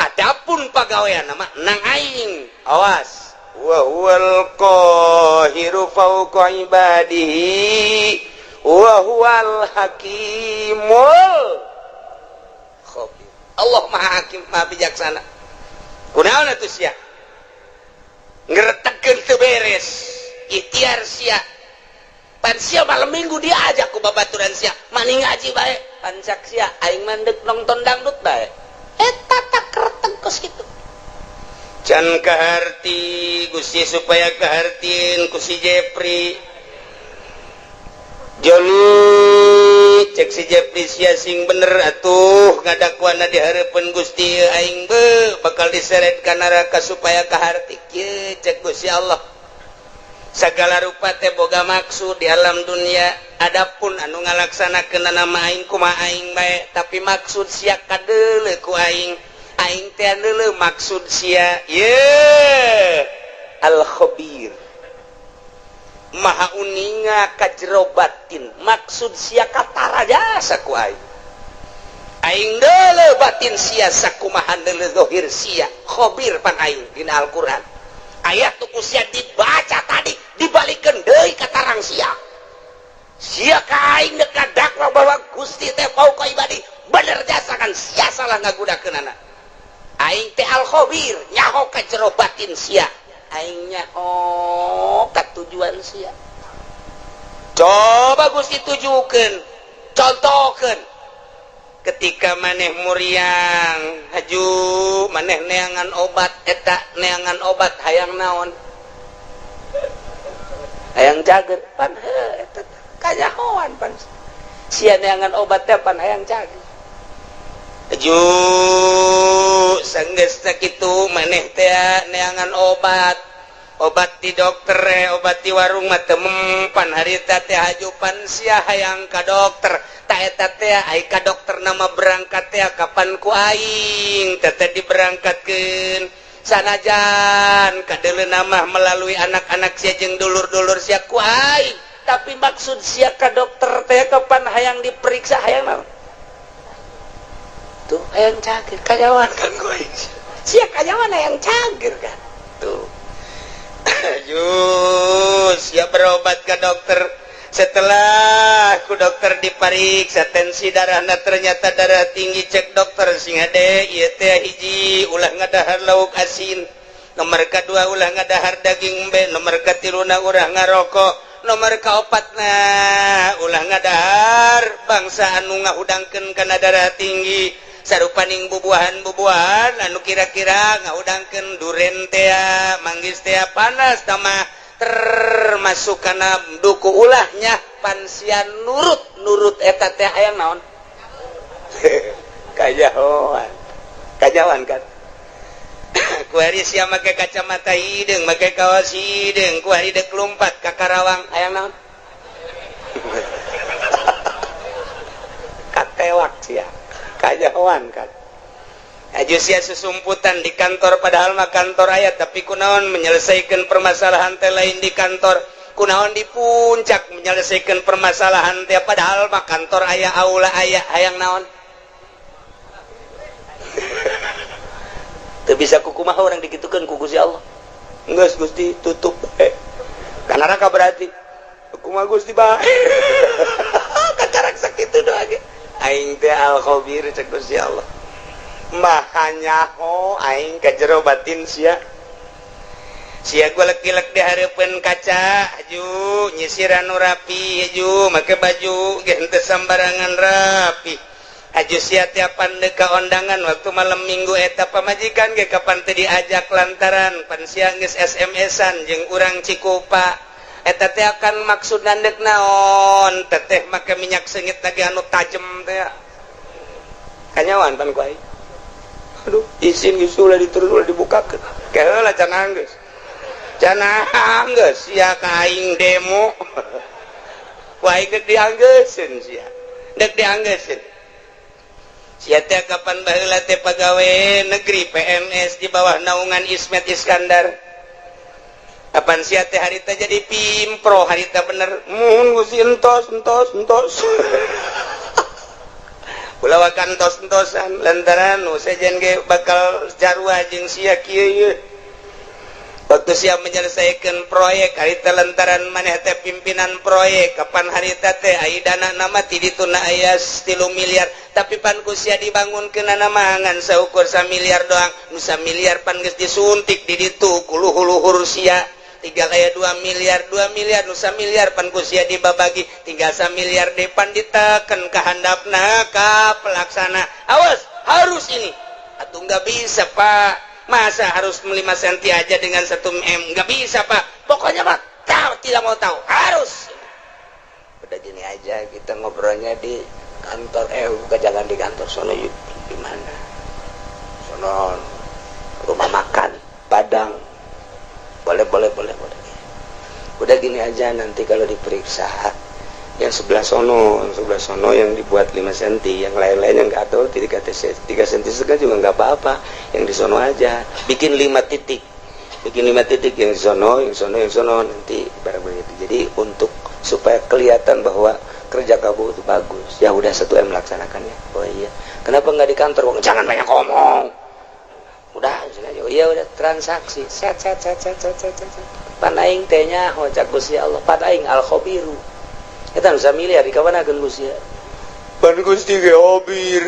Adapun pagawean mah nang aing, awas. Wa huwal qahiru fawqa ibadihi wa huwal hakimul khabir. Allah Maha Hakim, Maha Bijaksana. Kunaon atuh sia? Ngeretegkeun teu beres. Ikhtiar sia. Pan sia malam Minggu diajak ku babaturan sia, mani ngaji bae. Pan cak sia aing mah deuk nonton dangdut bae. Eta tak kereteg kos kitu. Can kaharti Gusti supaya kahartin ku si Jepri. Joni cek si Jepri sia sing bener atuh ngadakuana di hareupeun Gusti aing be bakal diseret ka neraka supaya kaharti kieu cek Gusti Allah. Sagala rupa teh boga maksud di alam dunia. Adapun anu ngalaksanakeun nama aing kumaha aing bae, tapi maksud sia kadeuleu ku aing. Aing teh deuleu maksud sia. Ye al khabir maha uninga ka jero batin, maksud sia katara jasa ku aing. Aing deuleu batin sia sakumaha deuleu zahir sia. Khobir pan aing dina Al-Qur'an. Ayat nu ku sia dibaca tadi dibalikeun deui ka tarang sia. Sia ka aing dek dakwa bahwa Gusti teh fauqa ibadi. Bener jasa kan sia salah ngagunakeunana. Aing teh al khobir nyaho ka jero batin sia. Aing nyaho ka tujuan sia. Coba Gusti tujukeun, contohkeun. Ketika maneh muriang haju maneh neangan obat, eta neangan obat hayang naon, hayang cager pan heuh eta kanyahoan pan sia neangan obat teh pan hayang cager. Haju sanggeus sakitu maneh teh neangan obat, obat di dokter, obat di warung mah teu mempan harita teh. Haju pan sia hayang ka dokter. Ta eta teh ai ka dokter nama berangkat teh kapan ku aing teh diberangkatkeun, sanajan kadeuleu nama melalui anak-anak sia jeung dulur-dulur sia ku aing, tapi maksud sia ka dokter teh kapan hayang diperiksa, hayang naon tuh? Hayang cager. Kanyahoan kan ku aing sia kanyahoan hayang cager kan tuh. Ayo, siap berobat ke dokter. Setelah ku dokter dipariksa tensi darahna ternyata darah tinggi. Cek dokter, "Sing hade ieu teh, hiji, ulah ngadahar lauk asin, nomor kedua ulah ngadahar daging embe, nomor katiluna ulah ngarokok, nomor kaopatna ulah ngadahar bangsa anu ngahudangkeun kana darah tinggi, sarupaning bubuahan-bubuahan anu kira-kira ngahudangkeun, duren tea, manggis tea, panas tama termasuk kana duku ulahnya." Pan sia nurut nurut eta teh hayang naon? Kanyahoan, kanyahoan kan kuari sia make kacamata hideung, make kaos hideung, kuari dek lumpat ka Karawang hayang naon? Katewak sia. Kanyahoan kan. Aju sia susumputan di kantor, padahal mah kantor aya, tapi kunaon menyelesaikan permasalahan teh lain di kantor? Kunaon di puncak menyelesaikan permasalahan teh, padahal mah kantor aya, aula aya? Hayang naon? Teu bisa kukumaha orang dikitukeun ku Gusti Allah. Geus Gusti tutup ka neraka berarti kumaha Gusti bae kakarak sakitu doa ge. Aing teh al khabir, cek Gusti Allah, maha nyaho aing ka jero batin sia. Sia golek-gilek di hareupeun kaca, aju nyisiran nu rapi, aju make baju ge henteu sambarangan rapi. Aju sia tiapan deuk ka ondangan waktu malam Minggu, eta pamajikan ge kapan teu diajak lantaran pan sia geus SMS-an jeung urang Cikupa. Eta teh akan maksud dek naon? Teteh make minyak seungit lagi anu tajem teh. Kanyahoan pan ku aing. Aduh, izin geus ulah diterus, ulah dibukakeun. Keheula cenah geus. Cenah geus sia ka aing demo. Ku aing dek dianggeuseun sia. Dek dianggeuseun. Sia teh kapan baheula teh pagawe negeri PNS di bawah naungan Ismet Iskandar. Kapan sia teh harita jadi pimpro, harita bener. Mun Gusti entos entos entos. Ulah wakan entos-entosan lantaran nu sejen ge bakal jarua jeung sia kieu ieu. Waktu sia menyelesaikan proyek harita lantaran maneh teh pimpinan proyek, kapan harita teh ai dana nama ti dituna aya 3 miliar, tapi pan ku sia dibangunkeun nama ngan saukur 1 miliar doang. Nu miliar pan geus disuntik di ditu ku luhur-luhur sia, tinggal aya 2 miliar. 2 miliar nu miliar pan ku sia dibabagi, tinggal 1 miliar depan diteken ka handapna ka pelaksana, "Awas, harus ini." "Atau nggak bisa, Pak, masa harus 5 cm aja dengan 1 m? Nggak bisa, Pak." "Pokoknya Pak, tahu tidak mau tahu, harus." "Udah gini aja, kita ngobrolnya di kantor." "Eh, bukan, jangan di kantor sono." "Yuk, di mana?" "Sono, rumah makan Padang." "Boleh, boleh, boleh, boleh. Udah gini aja, nanti kalau diperiksa yang sebelah sono, yang sebelah sono yang dibuat 5 cm, yang lain-lain yang nggak tahu 3 3 cm setengah juga nggak apa-apa. Yang di sono aja bikin 5 titik, bikin 5 titik, yang di sono, yang sono, yang sono, nanti barang begitu." Jadi untuk supaya kelihatan bahwa Kerja kamu itu bagus ya, udah 1 M laksanakannya. Oh iya, kenapa nggak di kantor? Jangan banyak ngomong, udah. Oh iya, udah transaksi, set set set set set set set. Pan aing teh nyaho, cak Gusti Allah, pan aing al khabiru. Eta nu miliar di kawana Gusti? Pan Gusti ge khabir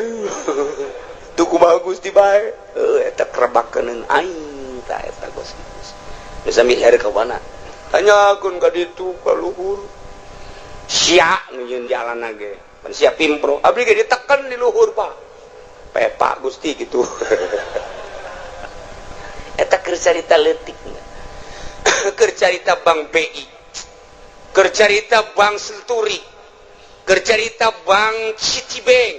tuh, kumaha Gusti bae? Heuh, eta kerebakeun aing tah eta. Gusti bisa miliar ka mana? Tanyakeun ka ditu ka luhur. Sia nyieun jalan ge pan sia pimpro, abdi ge ditekan di luhur, Pak. Pepa Gusti gitu. Eta keur carita leutik, keur carita Bank BI, keur carita Bank Century, keur carita Bank Citibank.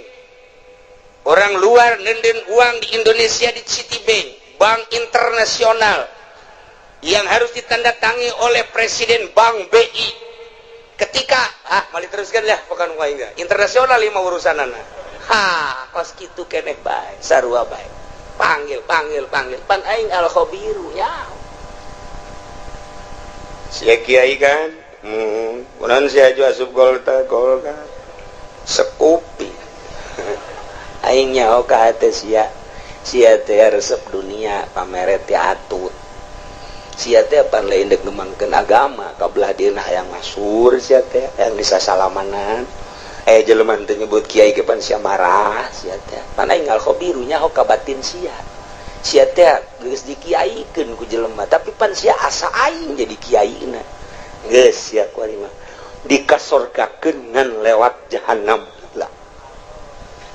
Orang luar nenden uang di Indonesia di Citibank, bank internasional yang harus ditandatangi oleh Presiden Bank BI ketika, ah, mau diteruskan ya, bukan enggak internasional lima urusan anak. Ha, kos kitu keneh bae, sarua bae. Panggil, panggil, panggil, pan aing al khabiru ya. Sia kiai kan, kunaon sia aju asup Golkar? Golkar sekupi. Aing nyaho ka hate sia. Sia teh resep dunia, pameret teh atut. Sia teh pan lain dek ngembangkeun agama, kabelah dieuna hayang masyhur. Sia teh hayang disasalamanan, eh, jelema teh nyebut kiai ge pan sia marah. Sia teh pan aing al khabiru, nyaho ka batin sia. Sia teh geus dikiaikeun ku jelema, tapi pan sia asa aing jadi kiaina. Geus sia kuari mah dikasorgakeun ngan lewat jahanam lah.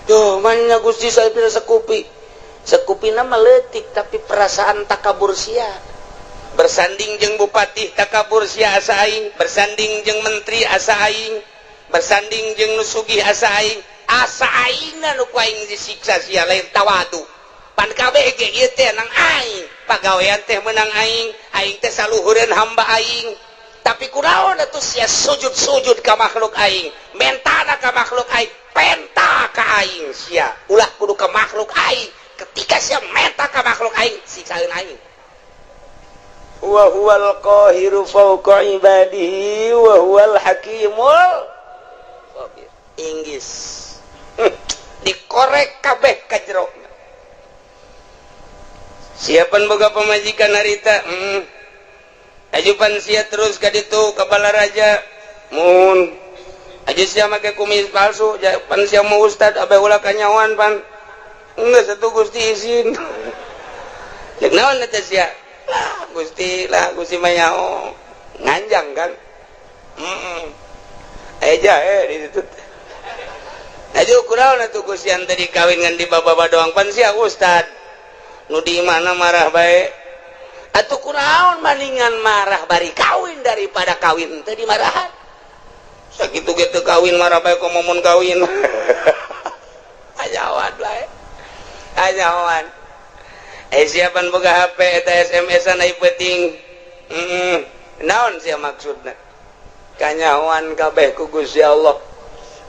Duh, mana Gusti, saya bisa sekupi. Sekupi nama letik, tapi perasaan takabur sia. Bersanding jeung bupati takabur sia asa aing, bersanding jeung menteri asa aing, bersanding jeung nu sugih asa aing, asa aing nu ku aing disiksa sia lain tawadu. Pan kabeh ge ieu teh nang aing, pagawean teh menang aing, aing teh saluhureun hamba aing. Tapi kunaon atuh sia sujud-sujud ka makhluk aing, mentana ka makhluk aing, penta ka aing sia. Ulah kudu ka makhluk aing. Ketika sia menta ka makhluk aing, siksaeun aing. Wa huwal qahiru fawqa ibadihi wa huwal hakimul khabir. Inggis dikorek kabeh ka jero. Siapan boga pamajikan harita? Ajupan sia terus ka ditu ka Balaraja mun aju sia make kumis palsu. Pan sia mau ustad, abe ulah kanyawan. Pan geus atuh Gusti izin. Cek naon eta sia? Lah Gusti, lah Gusti mah nyaho nganjang kan. Eh, jahe di situ. Aju kunaon atuh Gusti ante tadi kawin ngan di baba doang? Pan sia ustad nu di mana marah bae atuh. Kunaon, maningan marah bari kawin daripada kawin teu dimarahan. Sakitu ge teu kawin marah bae, komo mun kawin. Ajawan bae, ajawan. Eh, siapan boga HP eta SMS-an ai penting. Naon sia maksudna? Kanyahoan kabeh ku Gusti Allah.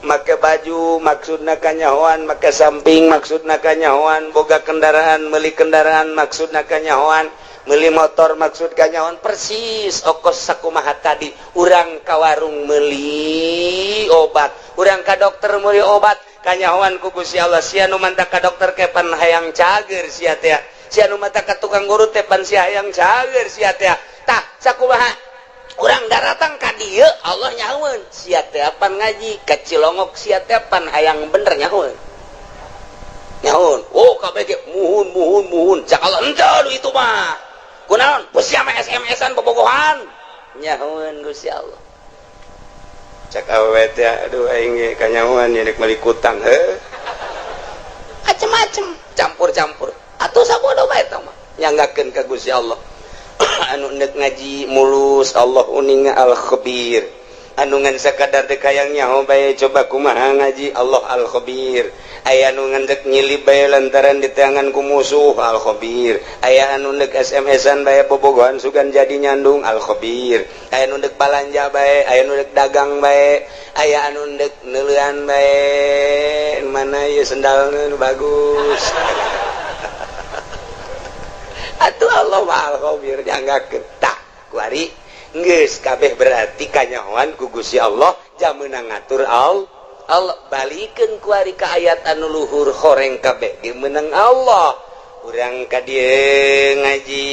Make baju maksudna kanyahoan, make samping maksudna kanyahoan, boga kendaraan, meuli kendaraan maksudna kanyahoan, meuli motor maksud kanyahoan. Persis okos sakumaha tadi, urang ka warung meuli obat, urang ka dokter meuli obat, kanyahoan ku Gusti Allah. Sia nu mantak ka dokter kepan hayang cager sia teh, sia nu mantak ka tukang urut teh pan sia hayang cager sia teh. Tah, sakumaha urang daratang ka dieu, Allah nyahoeun sia teh pan ngaji ka Cilongok, sia teh pan hayang bener, nyahoeun, nyahoeun. Oh, kabeh ge muhun, muhun, muhun. Cak Allah, henteu itu mah. Kunaon? Sia mah SMS-an, bobogohan. Nyahoeun Gusti Allah. Cak awewe teh, aduh, aing ge kanyahoan nya rek meuli kutang heuh. Macem-macem, campur-campur. Atuh sabodo bae eta mah. Nyanggakeun ka Gusti Allah. Anu nek ngaji mulus, Allah uninga al khabir. Anu ngan sakadar dek hayang nyaho bae, coba kumaha ngaji, Allah al khabir. Aya anu ngan dek nyilip bae lantaran diteangan ku musuh, al khabir. Aya anu nek SMS-an bae, bobogohan sugan jadi nyandung, al khabir. Aya anu dek balanja bae, aya anu dek dagang bae, aya anu dek neuleuan bae, mana ieu sendalna nu bagus. Atuh Allah mah al khabir, nyanggakeun. Tah, kuari geus kabeh berarti kanyahoan ku Gusti Allah. Jam menang ngatur Allah. Allah balikin kuari ke ayat anu luhur, horeng kabeh ge menang Allah. Urang ka dieu ngaji,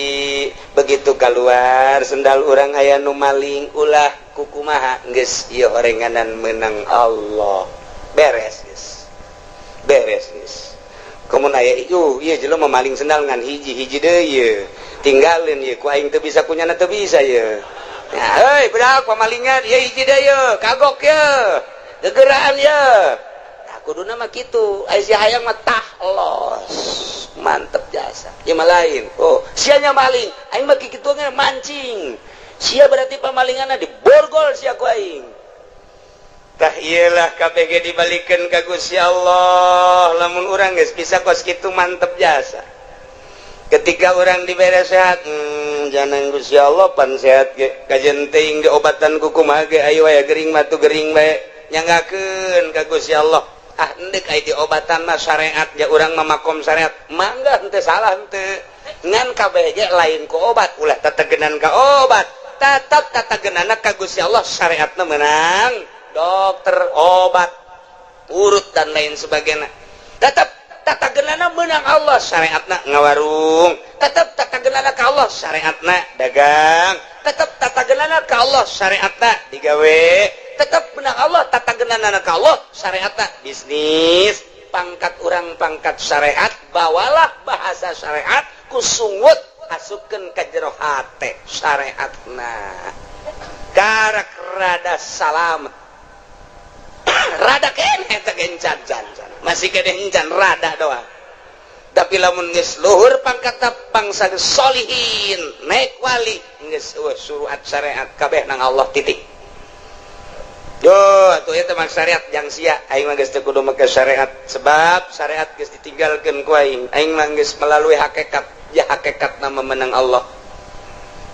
begitu keluar sendal urang aya nu maling, ulah kukumaha, geus ieu horenganan menang Allah, beres geus, beres geus. Komun aya ieu ieu jelema maling sendal ngan hiji, hiji deui ieu tinggalin ieu ku aing teu bisa, kunyana teu bisa ieu. Ya, hei budak pamalingan ieu, hiji deui ieu, kagok ieu, gegeraan ieu. Nah, kuduna mah kitu. Ai si hayang mah tah los. Mantep jasa. Ieu mah lain. Oh, sianya maling. Aing mah kitu mancing. Sia berarti pamalinganna diborgol sia ku aing. Tah iyalah, KBG dibalikan ka Gusti Allah. Lamun urang geus bisa kos kitu, mantep jasa. Ketika orang dibere sehat, jangan Gusti Allah pan sehat ge kajen teuing diobatan ku kumaha ge, ayo aya gering mah tuh gering bae, nyanggakeun ka Gusti Allah. Ah, endek aya diobatan mah syariat ya, urang mah makom syariat, mangga, henteu salah henteu, ngan kabeh ge lain ku obat, ulah tetegenan ka obat, tetap tatagenana ka Gusti Allah. Syariatna menang dokter, obat urut dan lain sebagainya, tetap tatagenana menang Allah. Syariatna ngawarung, tetap tatagenana ka Allah. Syariatna dagang, tetap tatagenana ka Allah. Syariatna digawe, tetap menang Allah. Tatagenana ka Allah syariatna bisnis. Pangkat orang pangkat syariat, bawalah bahasa syariat, kusungut asupkeun ka jero hate syariatna, karak rada salamet, rada keneh teh encan can can masih kene encan, rada doang. Tapi lamun geus luhur pangkat, bangsa solihin, naik wali, geus suruhat syariat kabeh nang Allah, titik. Yo, atuh eta mah syariat jang sia. Aing mah geus teu kudu make syariat, sebab syariat geus ditinggalkeun ku aing. Aing mah geus melalui hakikat. Ya, hakikat nama menang Allah.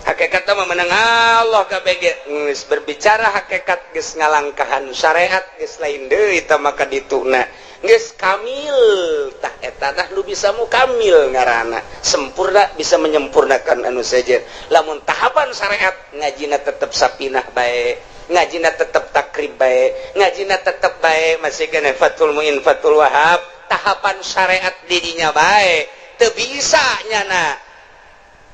Hakikat nama menang Allah KBG. Geus berbicara hakikat, geus ngalangkahan syariat, geus lain deui tah maka dituna. Geus kamil tah eta, tah lu bisa mu kamil ngaranna. Sempurna, bisa menyempurnakan anu sejen. Lamun tahapan syariat, ngajina tetep sapinah bae, ngajina tetep takrib bae, ngajina tetep bae, masih kena Fathul Muin, Fathul Wahab, tahapan syariat dirinya bae, teu bisa nyana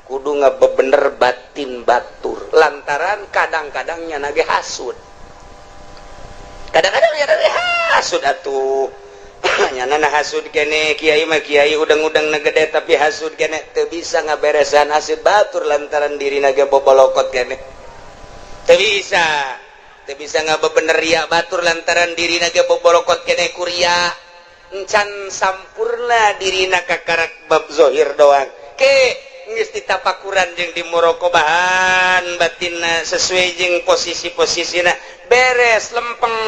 kudu ngabebener batin batur, lantaran kadang-kadang nyana ge hasud, kadang-kadang nyana ge hasud atuh. Nyana na hasud kene, kiai mah kiai udang-udang na gede, tapi hasud kene, teu bisa ngaberesan hasud batur lantaran diri ge bobolokot kene. Teu bisa, teu bisa ngabebener ria batur lantaran diri ge bobolokot kene kuria, encan sampurna dirina, kakarak bab zohir doang. Ke geus ditapakuran jeung dimuroqobahan batinna sesuai jeung posisi-posisina, beres, lempeng,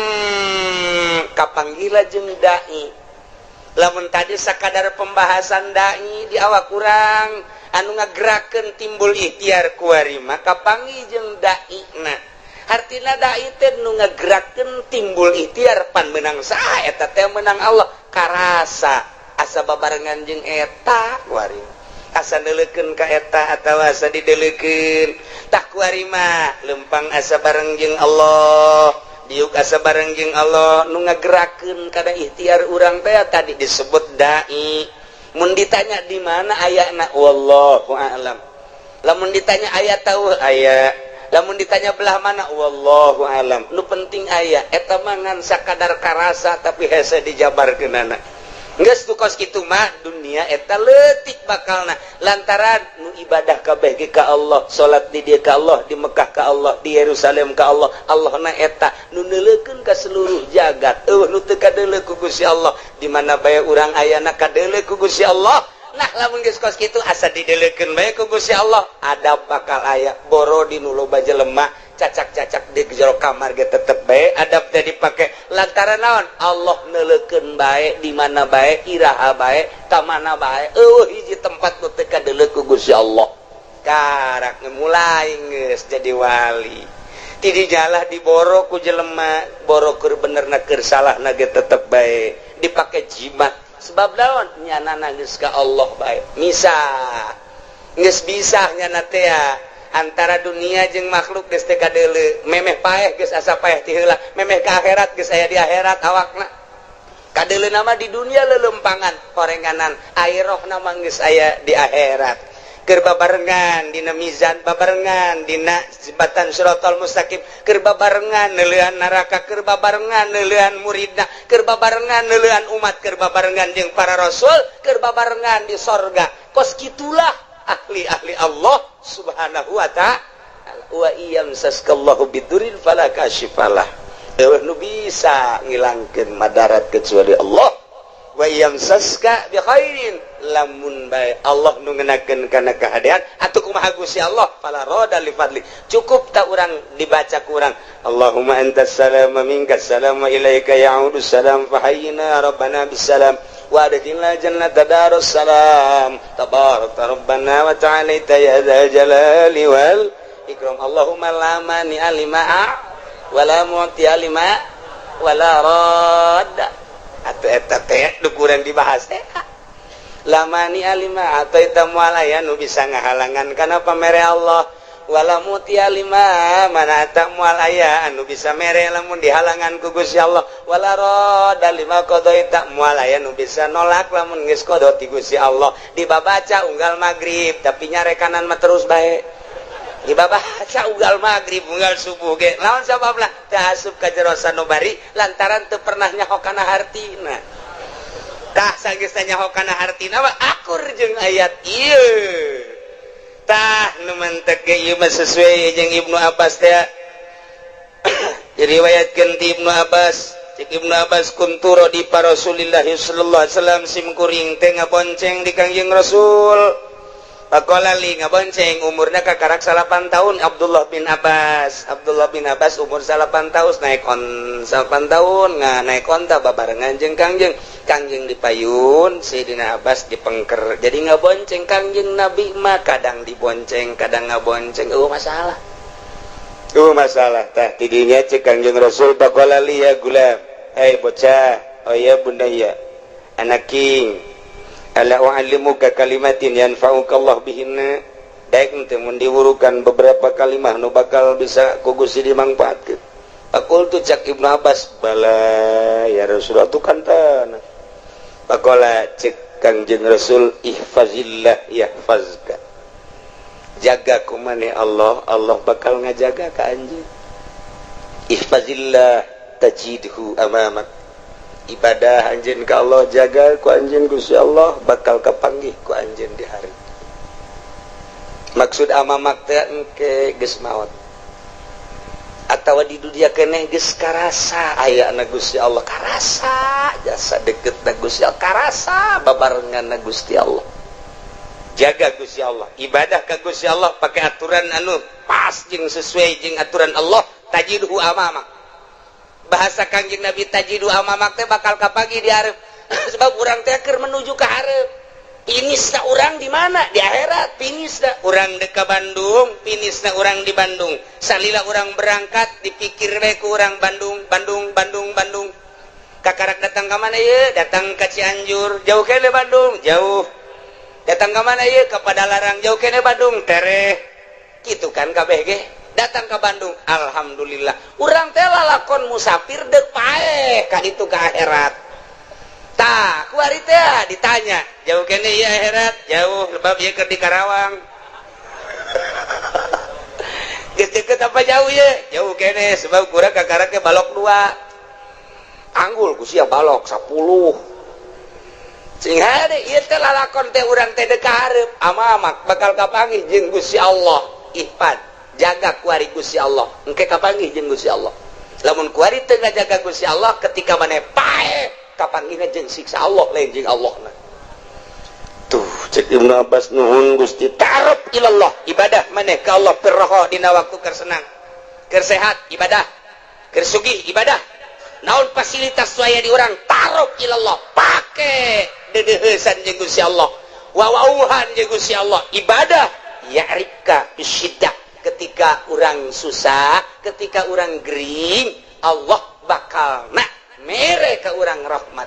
kapanggila jeung dai. Lamun tadi sakadar pembahasan dai di awak kurang anu ngagerakeun timbul ikhtiar, kuari maka panggih jeung dai. Nah, hartina dai teh nu ngagerakeun timbul ikhtiar. Pan menang saha eta teh? Menang Allah. Karasa asa babarengan jeung eta kuari, asa neuleukeun ka eta atawa asa dideulekeun. Tah, kuari mah lempang asa bareng jeung Allah, diuk asa bareng jeung Allah. Nu ngagerakeun kada ikhtiar urang teh tadi disebut dai. Mun ditanya di mana ayana, wallahu a'lam. Lamun ditanya aya tahu aya, lamun ditanya belah mana, wallahu alam. Nu penting aya. Eta mah ngan sakadar karasa, tapi hese dijabarkeunana. Geus tu kos kitu mah, dunia eta leutik bakalna, lantaran nu ibadah kabeh ge ka Allah, salat di dieu ka Allah, di Mekah ka Allah, di Yerusalem ka Allah. Allah na eta nu neuleukeun ka seluruh jagat, eueuh nu teu kadeuleu ku Gusti Allah. Di mana bae urang ayana kadeuleu ku Gusti Allah. Nah, lamun geus kos kitu, asa dideleukeun bae ku Gusti Allah, adab bakal aya. Boro di nu loba jelema, cacak-cacak di jero kamar ge tetep bae adab teh dipake, lantaran naon? Allah neuleukeun bae di mana bae, iraha bae, ka mana bae, eueuh hiji tempat nu teu kadeuleu ku Gusti Allah. Karak mulai geus jadi wali, ti dijalah diboro ku jelema, boro keur benerna keur salahna ge tetep bae dipake jimat. Sebab naon? Nyana geus ka Allah bae, misah geus bisa nyana teh. Antara dunia jeung makhluk geus teu kadeuleu, memeh paeh geus asa paeh ti heula, memeh ka akhirat geus aya di akhirat awakna. Kadeuleu nama di dunia lelempangan horenganan, ai rohna mah geus aya di akhirat. Keur babarengan dina mizan, babarengan dina jembatan Siratal Mustaqim, keur babarengan neuleuan neraka, keur babarengan neuleuan muridna, keur babarengan neuleuan umat, keur babarengan jeung para rasul, keur babarengan di sorga. Kos kitulah ahli-ahli Allah Subhanahu wa ta'ala. Wa iyamsaskallahu bidurrin fala kashifalah. Eueuh nu bisa ngilangkeun madarat kecuali Allah. Wa yamsaska bi khairin, lamun bae Allah nu ngenakeun kana kahadean atuh kumaha Gusti Allah, fala rada li fadli. Cukup tak urang dibaca ku urang, Allahumma antas salam wa minkas salam wa ilaika ya'udu salam fahayyina rabbana bisalam wa adkhilna jannata darus salam, tabarakta rabbana wa ta'alaita ya dzal jalali wal ikram. Allahumma la mani'a lima wa la mu'tiya lima wa la radda. Atau eta teh nu kurang dibahas teh, la mani'a lima a'thaita, moal aya nu bisa ngahalangan kana pamere Allah, wala mu'tiya lima mana'ta, moal aya anu bisa mere lamun dihalangan ku Gusti Allah, wala radda lima qadaita, moal aya nu bisa nolak lamun geus qada ti Gusti Allah. Dibabaca unggal magrib, tapi nyarekanan mah terus bae. Dibabaca unggal magrib, unggal subuh ge. Lawan sababna? Teu asup ka jero sanubari lantaran teu pernah nyaho kana hartina. Tah, sanggeus nyaho kana hartina mah akur jeung ayat ieu. Tah, nu mentek ge ieu mah sesuai jeung Ibnu Abbas teh. Diriwayatkeun ti Ibnu Abbas, cek Ibnu Abbas, kuntu radifa Rasulillah sallallahu alaihi wasallam, sim kuring teh ngabonceng di Kangjeng Rasul. Faqala li, ngabonceng umurna kakarak 9 tahun Abdullah bin Abbas. Abdullah bin Abbas umur 9 tahun naik on 9 tahun nga naik onta babarengan jeung Kangjeng. Kangjeng dipayun, Sayyidina Abbas dipengker. Jadi ngabonceng Kangjeng Nabi mah kadang dibonceng, kadang ngabonceng. Oh, masalah. Oh, masalah. Tah, tidinya cek Kangjeng Rasul, faqala li ya gulam. Hei bocah, oh ya bunayya. Anak king, ala u'allimuka kalimatin yanfa'uka Allah bihinna, daek teu mun diwurukan beberapa kalimah nu bakal bisa ku Gusti dimangfaatkeun? Faqultu, cak Ibnu Abbas, bala ya Rasulullah, tu kantan. Faqala, cek Kangjeng Rasul, ihfazillah yahfazka, jaga ku maneh Allah, Allah bakal ngajaga ka anjeun. Ihfazillah tajidhu amamak, ibadah anjeun ka Allah, jaga ku anjeun Gusti Allah, bakal kapanggih ku anjeun di hari. Maksud amamak teh engke geus maot atawa di dunia keneh geus karasa aya na Gusti Allah, karasa jasa deket na Gusti Allah, karasa babarengan na Gusti Allah. Jaga Gusti Allah, ibadah ka Gusti Allah pakai aturan anu pas jeung sesuai jeung aturan Allah, tajidhu amamak. Bahasa Kangjeng Nabi tajidhu amamak teh bakal kapanggih di hareup, sebab urang teh keur menuju ke hareup. Finishna urang di mana? Di akhirat finishna. Urang dek ka Bandung, finishna urang di Bandung. Salila urang berangkat dipikir we ku urang Bandung, Bandung, Bandung, Bandung. Kakarak datang ke mana ye? Datang ke Cianjur, jauh kene Bandung, jauh. Datang ke mana ye? Ke Padalarang, jauh kene Bandung, tereh. Gitu kan kabeh ge. Datang ke Bandung, alhamdulillah. Urang teh lalakon musafir dek paeh ka ditu ke akhirat. Tah, kuari teh ditanya, jauh kene ieu akhirat? Jauh, sebab ieu keur di Karawang. Geus deket apa jauh ye? Jauh kene, sebab kurang kakara ke balok dua. Anggul ku sia balok 10. Sing hade ieu teh lalakon teh urang teh dek ka hareup, amamak bakal kapanggih jeung Gusti Allah. Ihfad, jaga kuari Gusti Allah. Engke kapanggih jeung Gusti Allah. Lamun kuari teu ngajaga Gusti Allah, ketika maneh paeh kapanggihna jeung siksa Allah, lain jeung Allah. Tuh, cek Ibnu Abbas, nuhun Gusti. Ta'aruf ilallah, ibadah maneh ka Allah firroha, dina waktu keur senang, keur sehat ibadah, keur sugih ibadah, naon fasilitas aya di urang, ta'aruf ilallah, pake dedeheusan jeung Gusti Allah, wawauhan jeung Gusti Allah, ibadah. Ya'rifka bisyiddah, ketika urang susah, ketika urang gering, Allah bakal nak mere ka urang rahmat.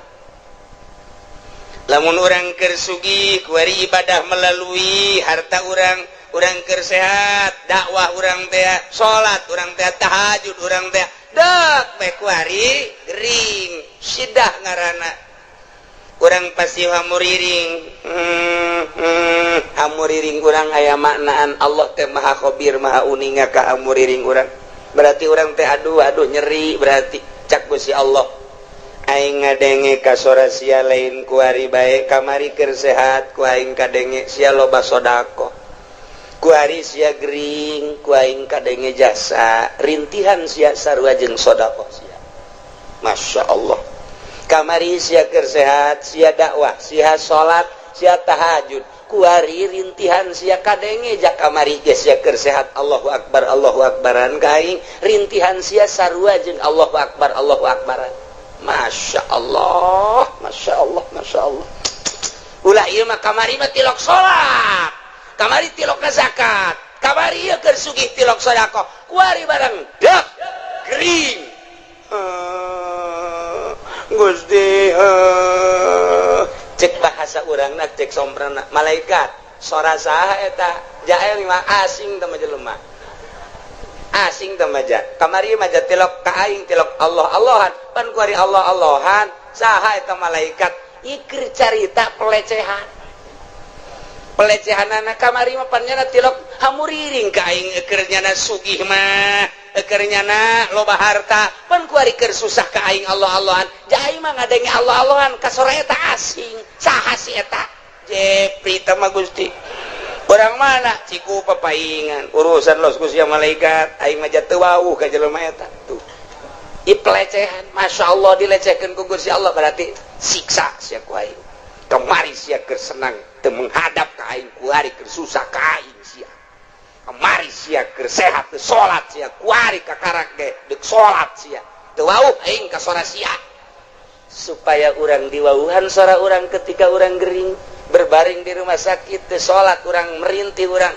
Lamun urang keur sugih, kuari ibadah melalui harta urang, Urang keur sehat, dakwah urang teh, salat urang teh, tahajud urang teh, dek bae kuari gering. Sidah ngaranna urang pasti hamuriring, hamuriring urang aya maknaan. Allah teh Maha Khobir, Maha uninga ka hamuriring urang. Berarti urang teh aduh aduh nyeri. Berarti cak Gusti Allah, aing ngadenge ka sora sia lain kuari bae. Kamari keur sehat, ku aing kadenge sia loba sodako. Kuari sia gering, ku aing kadenge jasa rintihan sia sarua jeung sodako sia. Masya Allah. Kamari sia keur sehat, sia dakwah, sia salat, sia tahajud. Kuari rintihan sia kadenge. Jak kamari ge sia keur sehat, Allahu Akbar, Allahu Akbaran ka aing. Rintihan sia sarua jeung Allahu Akbar, Allahu Akbaran. Masya Allah, Masya Allah, Masya Allah. Ulah ieu mah. Kamari mah tilok salat, kamari tilok zakat, kamari ieu keur sugih tilok sedekah. Kuari barang dak gering, Gusti, cek bahasa urangna, cek somprana malaikat, sora saha eta? Jael mah asing teh mah, jelema asing teh mah. Kamari mah tilok ka aing, tilok Allah Allahan. Pan kuari Allah Allahan, saha eta malaikat? Ikir carita pelecehan, pelecehan anak. Kamari mah pan nyana tilok hamuriring ka aing, keur nyana sugih mah, keur nyana loba harta. Pan kuari keur susah ka aing Allah Allahan. Jai mah ngadenge Allah Allahan ka sora eta asing, saha si eta? Jepri teh mah. Gusti, orang mana? Ciku papaingan urusan los ku sia malaikat. Aing mah teu wawuh ka jelema eta tuh. I pelecehan, Masya Allah, dilecehkeun ku Gusti Allah. Berarti siksa sia ku aing. Kemari sia keur senang teu menghadap ka aing, kuari keur susah ka aing sia. Kemari sia keur sehat teu salat sia, kuari kakarak ge deuk salat sia. Teu wawuh aing ka sora sia. Supaya urang diwauhan sora urang ketika urang gering berbaring di rumah sakit, teu salat urang, merintih urang,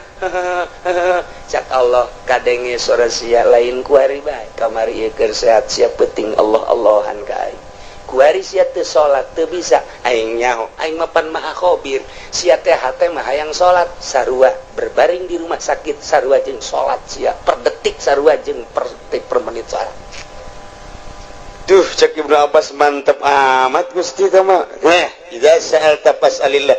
cak Allah, kadenge sora sia lain kuari bae. Kamari ieu keur sehat sia penting Allah Allahan ka aing. Kuari sia teu salat, teu bisa, aing nyaho. Aing mah pan Maha Khobir. Sia teh hate mah hayang salat, sarua berbaring di rumah sakit sarua jeung salat sia per detik, sarua jeung per detik, per menit salat. Duh, cek Ibnu Abbas, mantep amat Gusti mah. Eh, idza sa'alta fas'alillah.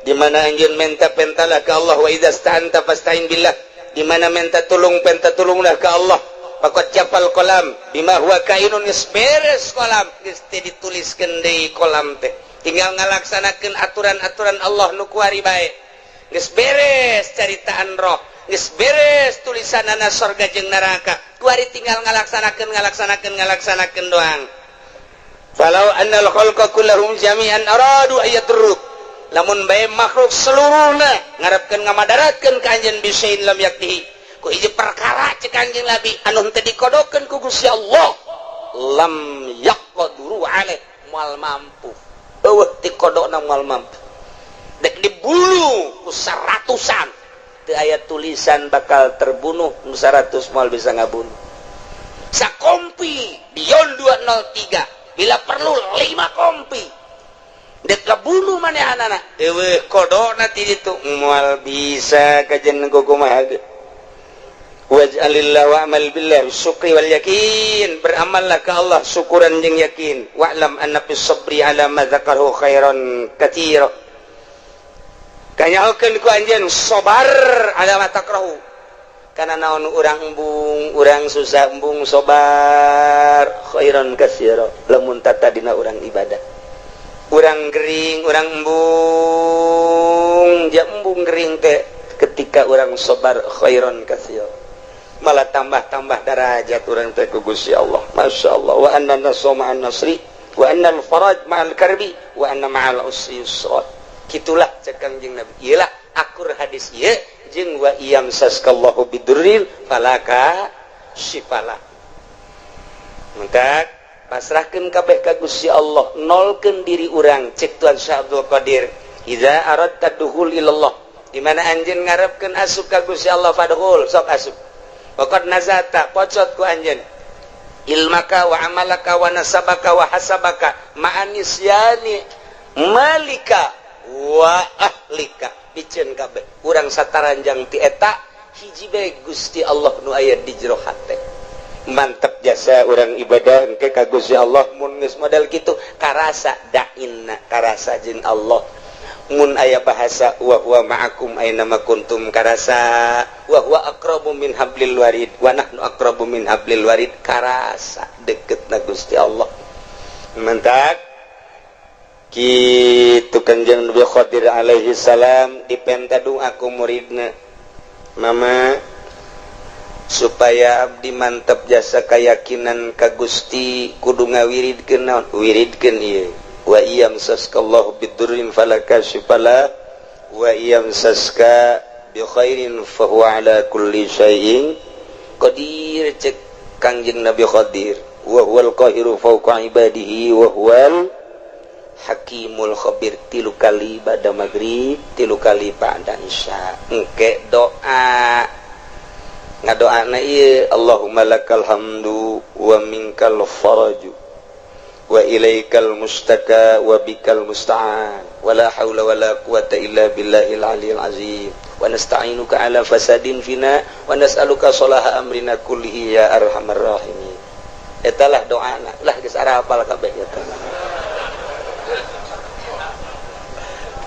Di mana anjeun minta, pentalah ke Allah. Wa idza sta'anta fasta'in billah. Di mana minta tulung, penta tulunglah ke Allah. Faqad jaffal qalam bima huwa kainun. Geus beres kolam, geus teu dituliskeun deui kolam teh. Tinggal ngalaksanakeun aturan-aturan Allah nu kuari bae. Geus beres caritaan roh, geus beres tulisanana sorga jeung neraka. Kuari tinggal ngalaksanakeun, ngalaksanakeun, ngalaksanakeun doang. Falau annal khalqa kullahum jami'an aradu ayadurruk, lamun bae makhluk seluruhna ngarepkeun ngamadaratkeun ka anjeun, bisain lam yaktihi, ku hiji perkara, cek Kanjeng Nabi, anu henteu dikodokeun ku Gusti Allah, lam yaqduru alaih, moal mampu. Eueuh tikodokna moal mampu. Dek dibunuh ku seratusan, teu aya tulisan bakal terbunuh, nu 100 moal bisa ngabunuh. Sakompi Beyond 203, bila perlu 5 kompi, dek kabunuh manehanana, eueuh kodokna ti ditu, moal bisa kajen kumaha ge. Waj'alillah wa'mal billah syukri wal yakin. Beramallah ke Allah syukuran jeung yakin. Wa'lam anna fis sabri ala ma dzakaru khairan katsira. Kanyahokeun ku anjeun sabar ala ma takrahu. Kana naon urang embung, urang susah embung sabar, khairan katsira lamun tadina urang ibadah. Urang gering, urang embung, ja embung gering teh, ketika urang sabar, khairan katsira, malah tambah-tambah darajat urang teh ku Gusti Allah. Masya Allah. Wa anna nasra ma'an nasri, wa anna al-faraj ma'al karbi, wa anna ma'al usri yusra. Kitulah cek Kangjeng Nabi. Iyalah akur hadis ieu jeung wa iyamsaskallahu bidurrin fala kasyifalah. Mentak pasrahkeun kabeh ka Gusti Allah, nolkeun diri urang. Cek Tuan Syekh Abdul Qadir, idza aradta dukhul ilallah, di mana anjeun ngarepkeun asup ka Gusti Allah, fadkhul, sok asup. Waqad nazata, pocot ku anjeun, ilmaka wa amalaka wa nasabaka wa hasabaka ma'anisyani malika. wa ahlika piceun kabeh urang sataranjang ti eta hiji bae Gusti Allah nu aya di jero hate. Mantep jasa urang ibadah engke ka Gusti Allah mun geus model kitu karasa dainna, karasa jeung Allah. Mun aya bahasa wa huwa ma'akum aina ma kuntum karasa, wa huwa aqrabu min hablil warid wa nahnu aqrabu min hablil warid karasa deketna Gusti Allah. Mantak kitu Kanjeng Nabi Khadir alaihi salam dipenta doa ku muridna, "Mama, supaya abdi mantep jasa keyakinan ka Gusti kudu ngawiridkeun naon? Wiridkeun ieu: wa iyamsaskallahu bidurrin fala kashifa lah wa iyamsaska bi khairin fa huwa ala kulli syai'in qadir." Cek Kangjeng Nabi Khadir, wa huwal qahiru fawqa ibadihi wa huwal hakimul khabir. Tilu kali ba'da maghrib, tilu kali ba'da isya. Engke doa, ngadoana ieu: Allahumma lakal hamdu wa minkal faraju wa ilaikal mustaka wa bikal musta'an wala haula wala quwata illa billahil aliyil azim wa nasta'inuka ala fasadin fina wa nas'aluka salaha amrina kullihi ya arhamar rahimin. Eta lah doana lah, geus arapal kabeh eta.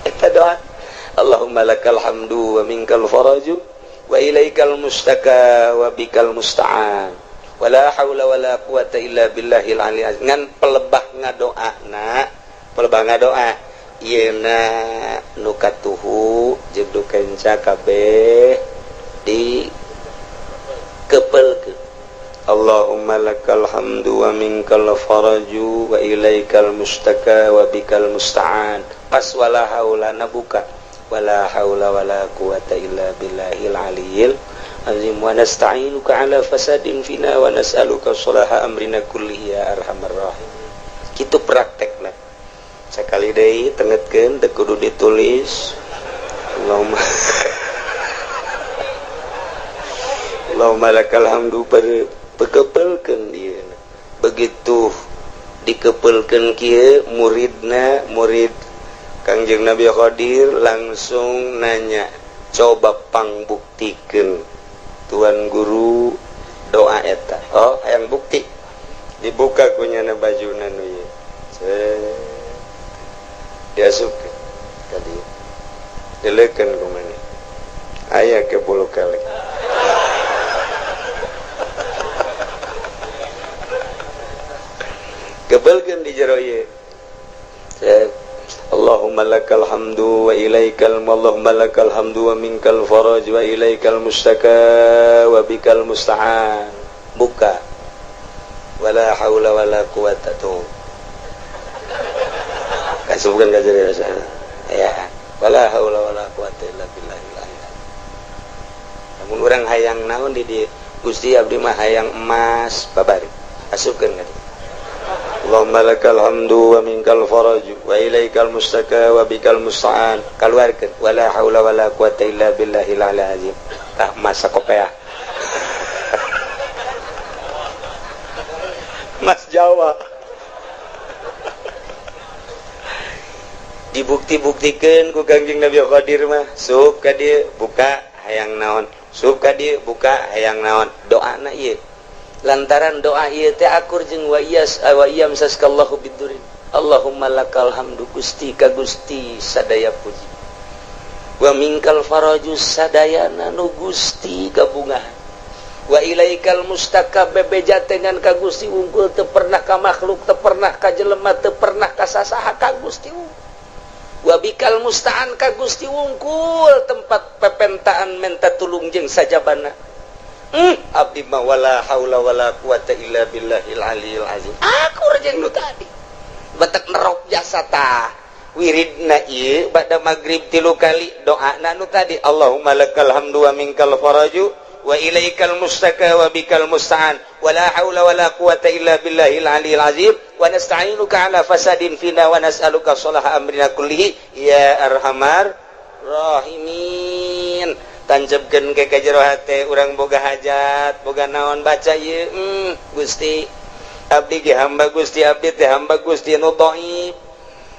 Eta doa: Allahumma lakal hamdu wa minkal faraju wa ilaikal mustaka wa bikal musta'an wala haula wala quwata illa billahil aliyil azim. Ngan pelebah ngadoana, pelebah ngadoa ieuna nu katuhu jeung nu kenca kabeh di kepelkeun. Allahumma lakal hamdu wa minkal faraju wa ilaikal mustaka wa bikal musta'an. Pas wala haula na buka wala haula wala quwata illa billahil aliyil azim wa nasta'inuka ala fasadin fina wa nas'aluka salaha amrina kullihi ya arhamar rahimin. Kitu praktekna. Sakali deui tengetkeun, teu kudu ditulis. Allahumma Allahumma lakal hamdu, pekepelkeun ieu. Begitu dikepelkeun kieu muridna, murid Kangjeng Nabi Khadir langsung nanya, "Coba pangbuktikeun, tuan guru, doa eta." "Oh, hayang bukti." Dibuka kunyana bajuna nu ieu, diasupkeun ka dieu, dileukeun ku maneh aya ke bulu kelek. Kebelkeun di jero ieu. Allahumma lakal hamdu wa ilaikal, Allahumma lakal hamdu wa minkal faraj wa ilaikal mustaka wa bikal musta'an. Buka wala haula wala quwata tuh. Kasubkeun ka jero ya. Wala haula wala quwata illa billahil aliyil. Lamun urang hayang naon di dieu, Gusti abdi mah hayang emas babari. Asupkeun ka dieu. Allahumma lakal hamdu wa minkal faraju wa ilaikal mustaka wa bikal musta'an. Kaluarkeun wala haula wala quwata illa billahil aliyil azim. Tah masa kopea. Mas Jawa. Dibukti-buktikeun ku Kangjeng Nabi Khadir mah, sup ka dieu buka hayang naon, sup ka dieu buka hayang naon, doana ieu. Lantaran doa ieu teh akur jeung wa iyas wa iyam saskallahu bidurin. Allahumma lakal hamdu, Gusti ka Gusti sadaya puji. Wa minkal faraju sadayana nu Gusti gabungahan. Wa ilaikal mustaka bebeja dengan ka Gusti unggul, teu pernah ka makhluk, teu pernah ka jelema, teu pernah ka sasaha, ka Gusti unggul. Wa bikal musta'an ka Gusti unggul tempat pepentaan menta tulung jeung sajabana. Abdi mah wala haula wala quwata illa billahil aliyil azim. Aku jeung nu tadi. Batek nerok jasa tah. Wiridna ieu ba'da magrib tilu kali doana nu tadi, Allahumma lakal hamdu wa minkal faraju wa ilaikal mustaka wa bikal musta'an wala haula wala quwata illa billahil aliyil azim wa nasta'inuka ala fasadin fina wa nas'aluka salaha amrina kullihi ya arhamar rahimin. Tanjebkeun ke ka jero hate urang boga hajat, boga naon, baca ieu. Gusti abdi ge hamba Gusti, abdi teh hamba Gusti nu dhaif.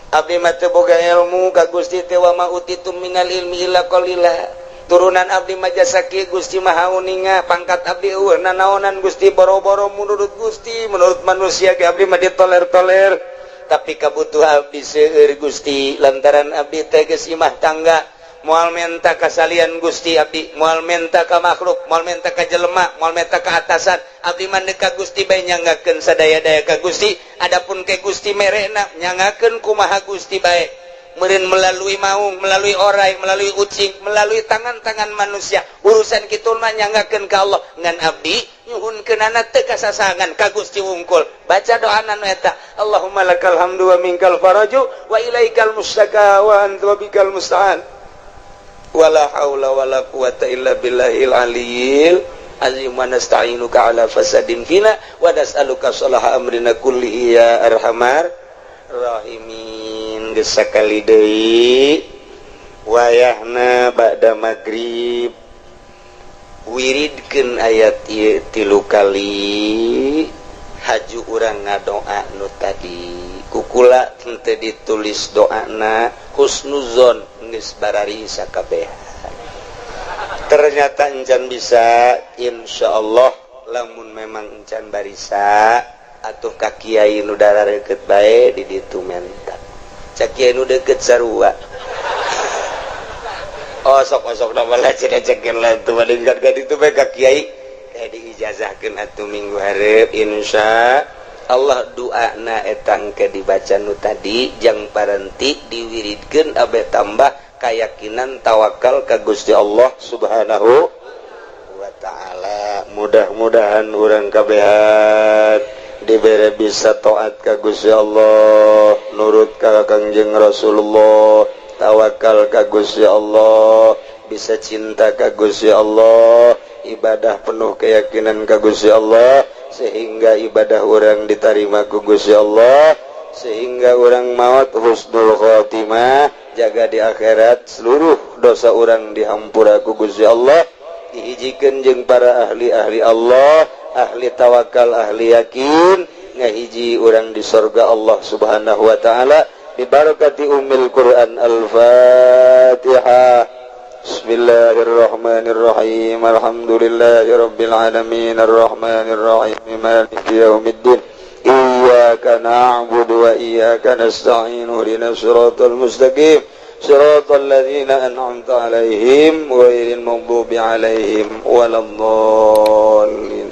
Abdi mah teu boga ilmu ka Gusti teh, wa ma utitum minal ilmi illa qalila. Turunan abdi mah jasa kieu, Gusti Maha Uninga. Pangkat abdi euweuh nanaonan, Gusti. Boro-boro menurut Gusti, menurut manusia ge abdi mah ditoler-toler, tapi kabutuh abdi seueur, Gusti, lantaran abdi teh geus imah tangga. Moal menta kasalian Gusti, abdi moal menta ka makhluk, moal menta ka jelema, moal menta ka atasan. Abdi mah ka Gusti bae, nyanggakeun sadaya-daya ka Gusti. Adapun ke Gusti merena, nyangakeun kumaha Gusti bae meureun, melalui maung, melalui orai, melalui ucing, melalui tangan-tangan manusia. Urusan kitu mah nyanggakeun ka Allah. Ngan abdi nyuhunkeunana teu kasasangan, ka Gusti wungkul. Baca doana nu eta, Allahumma lakal hamdu wa minkal faraju wa ilaikal mustaka wa anta wa bikal musta'an, wala haula wala quwata illa billahil aliyil azim, wa nasta'inuka ala fasadin fina wa nas'aluka salaha amrina kullihi ya arhamar rahimin. Geus sakali deui, wayahna ba'da magrib, wiridkeun ayat ieu tilu kali, haju urang ngadoa nu tadi. Kukula henteu ditulis doana, husnuzon geus bararisa kabehan. Ternyata encan bisa. Insyaallah lamun memang encan barisa atuh ka kiai nu deket bae di ditu, menta cak kiai nu deket sarua. Oh, sok osok nama lah cenah ceker lah tuh bandingkan ka ditu bae ka kiai, kayak diijazahkeun atuh minggu hareup, insya Allah. Doana eta engke dibaca nu tadi, jang parenti diwiridkeun abe tambah keyakinan tawakal ka Gusti Allah Subhanahu wa Ta'ala. Mudah-mudahan urang kabehan dibere bisa taat ka Gusti Allah, nurut ka Kangjeng Rasulullah, tawakal ka Gusti Allah, bisa cinta ka Gusti Allah, ibadah penuh keyakinan ka Gusti Allah, sehingga ibadah urang diterima ku Gusti Allah, sehingga urang maut husnul khotimah, jaga di akhirat seluruh dosa urang dihampura ku Gusti Allah, dihijikan jeung para ahli-ahli Allah, ahli tawakal, ahli yakin, ngahiji urang di sorga Allah Subhanahu wa Ta'ala, bibarakati ummil Quran. Al-Fatihah. Bismillahirrahmanirrahim. Alhamdulillahirabbil alamin, arrahmanirrahim, maliki yaumiddin, iyyaka na'budu wa iyyaka nasta'in, ihdinas siratal mustaqim, siratal ladzina an'amta 'alaihim ghairil maghdubi 'alaihim waladdallin.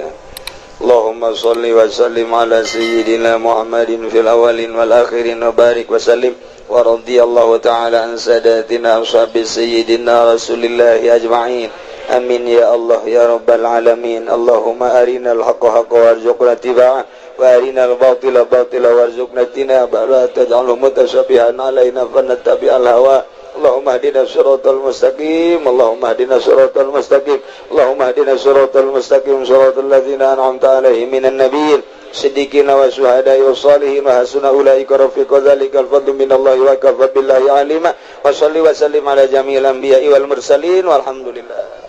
Allahumma salli wa sallim ala sayyidina Muhammadin fil awwalin wal akhirin wa barik wa sallim, wa radiyallahu ta'ala an sadatina ashabi sayyidina Rasulillahi ajma'in. Amin ya Allah ya rabbal alamin. Allahumma arinal haqqa haqqa warzuqna ittiba'ah, wa arinal batila batila warzuqna ijtinabah, la taj'alhu mutasyabihan alaina fanattabi'al hawa. Allahumma hdina siratal mustaqim, Allahumma hdina siratal mustaqim, Allahumma hdina siratal mustaqim, siratal ladzina an'amta alaihim minan nabiyyin, siddiqina wa syuhada'i wa salihin, wa hasuna ulaika rafiqa, dzalikal fadlu minallahi wa kafa billahi alima. Wa salli wa sallim ala jami'il anbiya'i wal mursalin, walhamdulillah.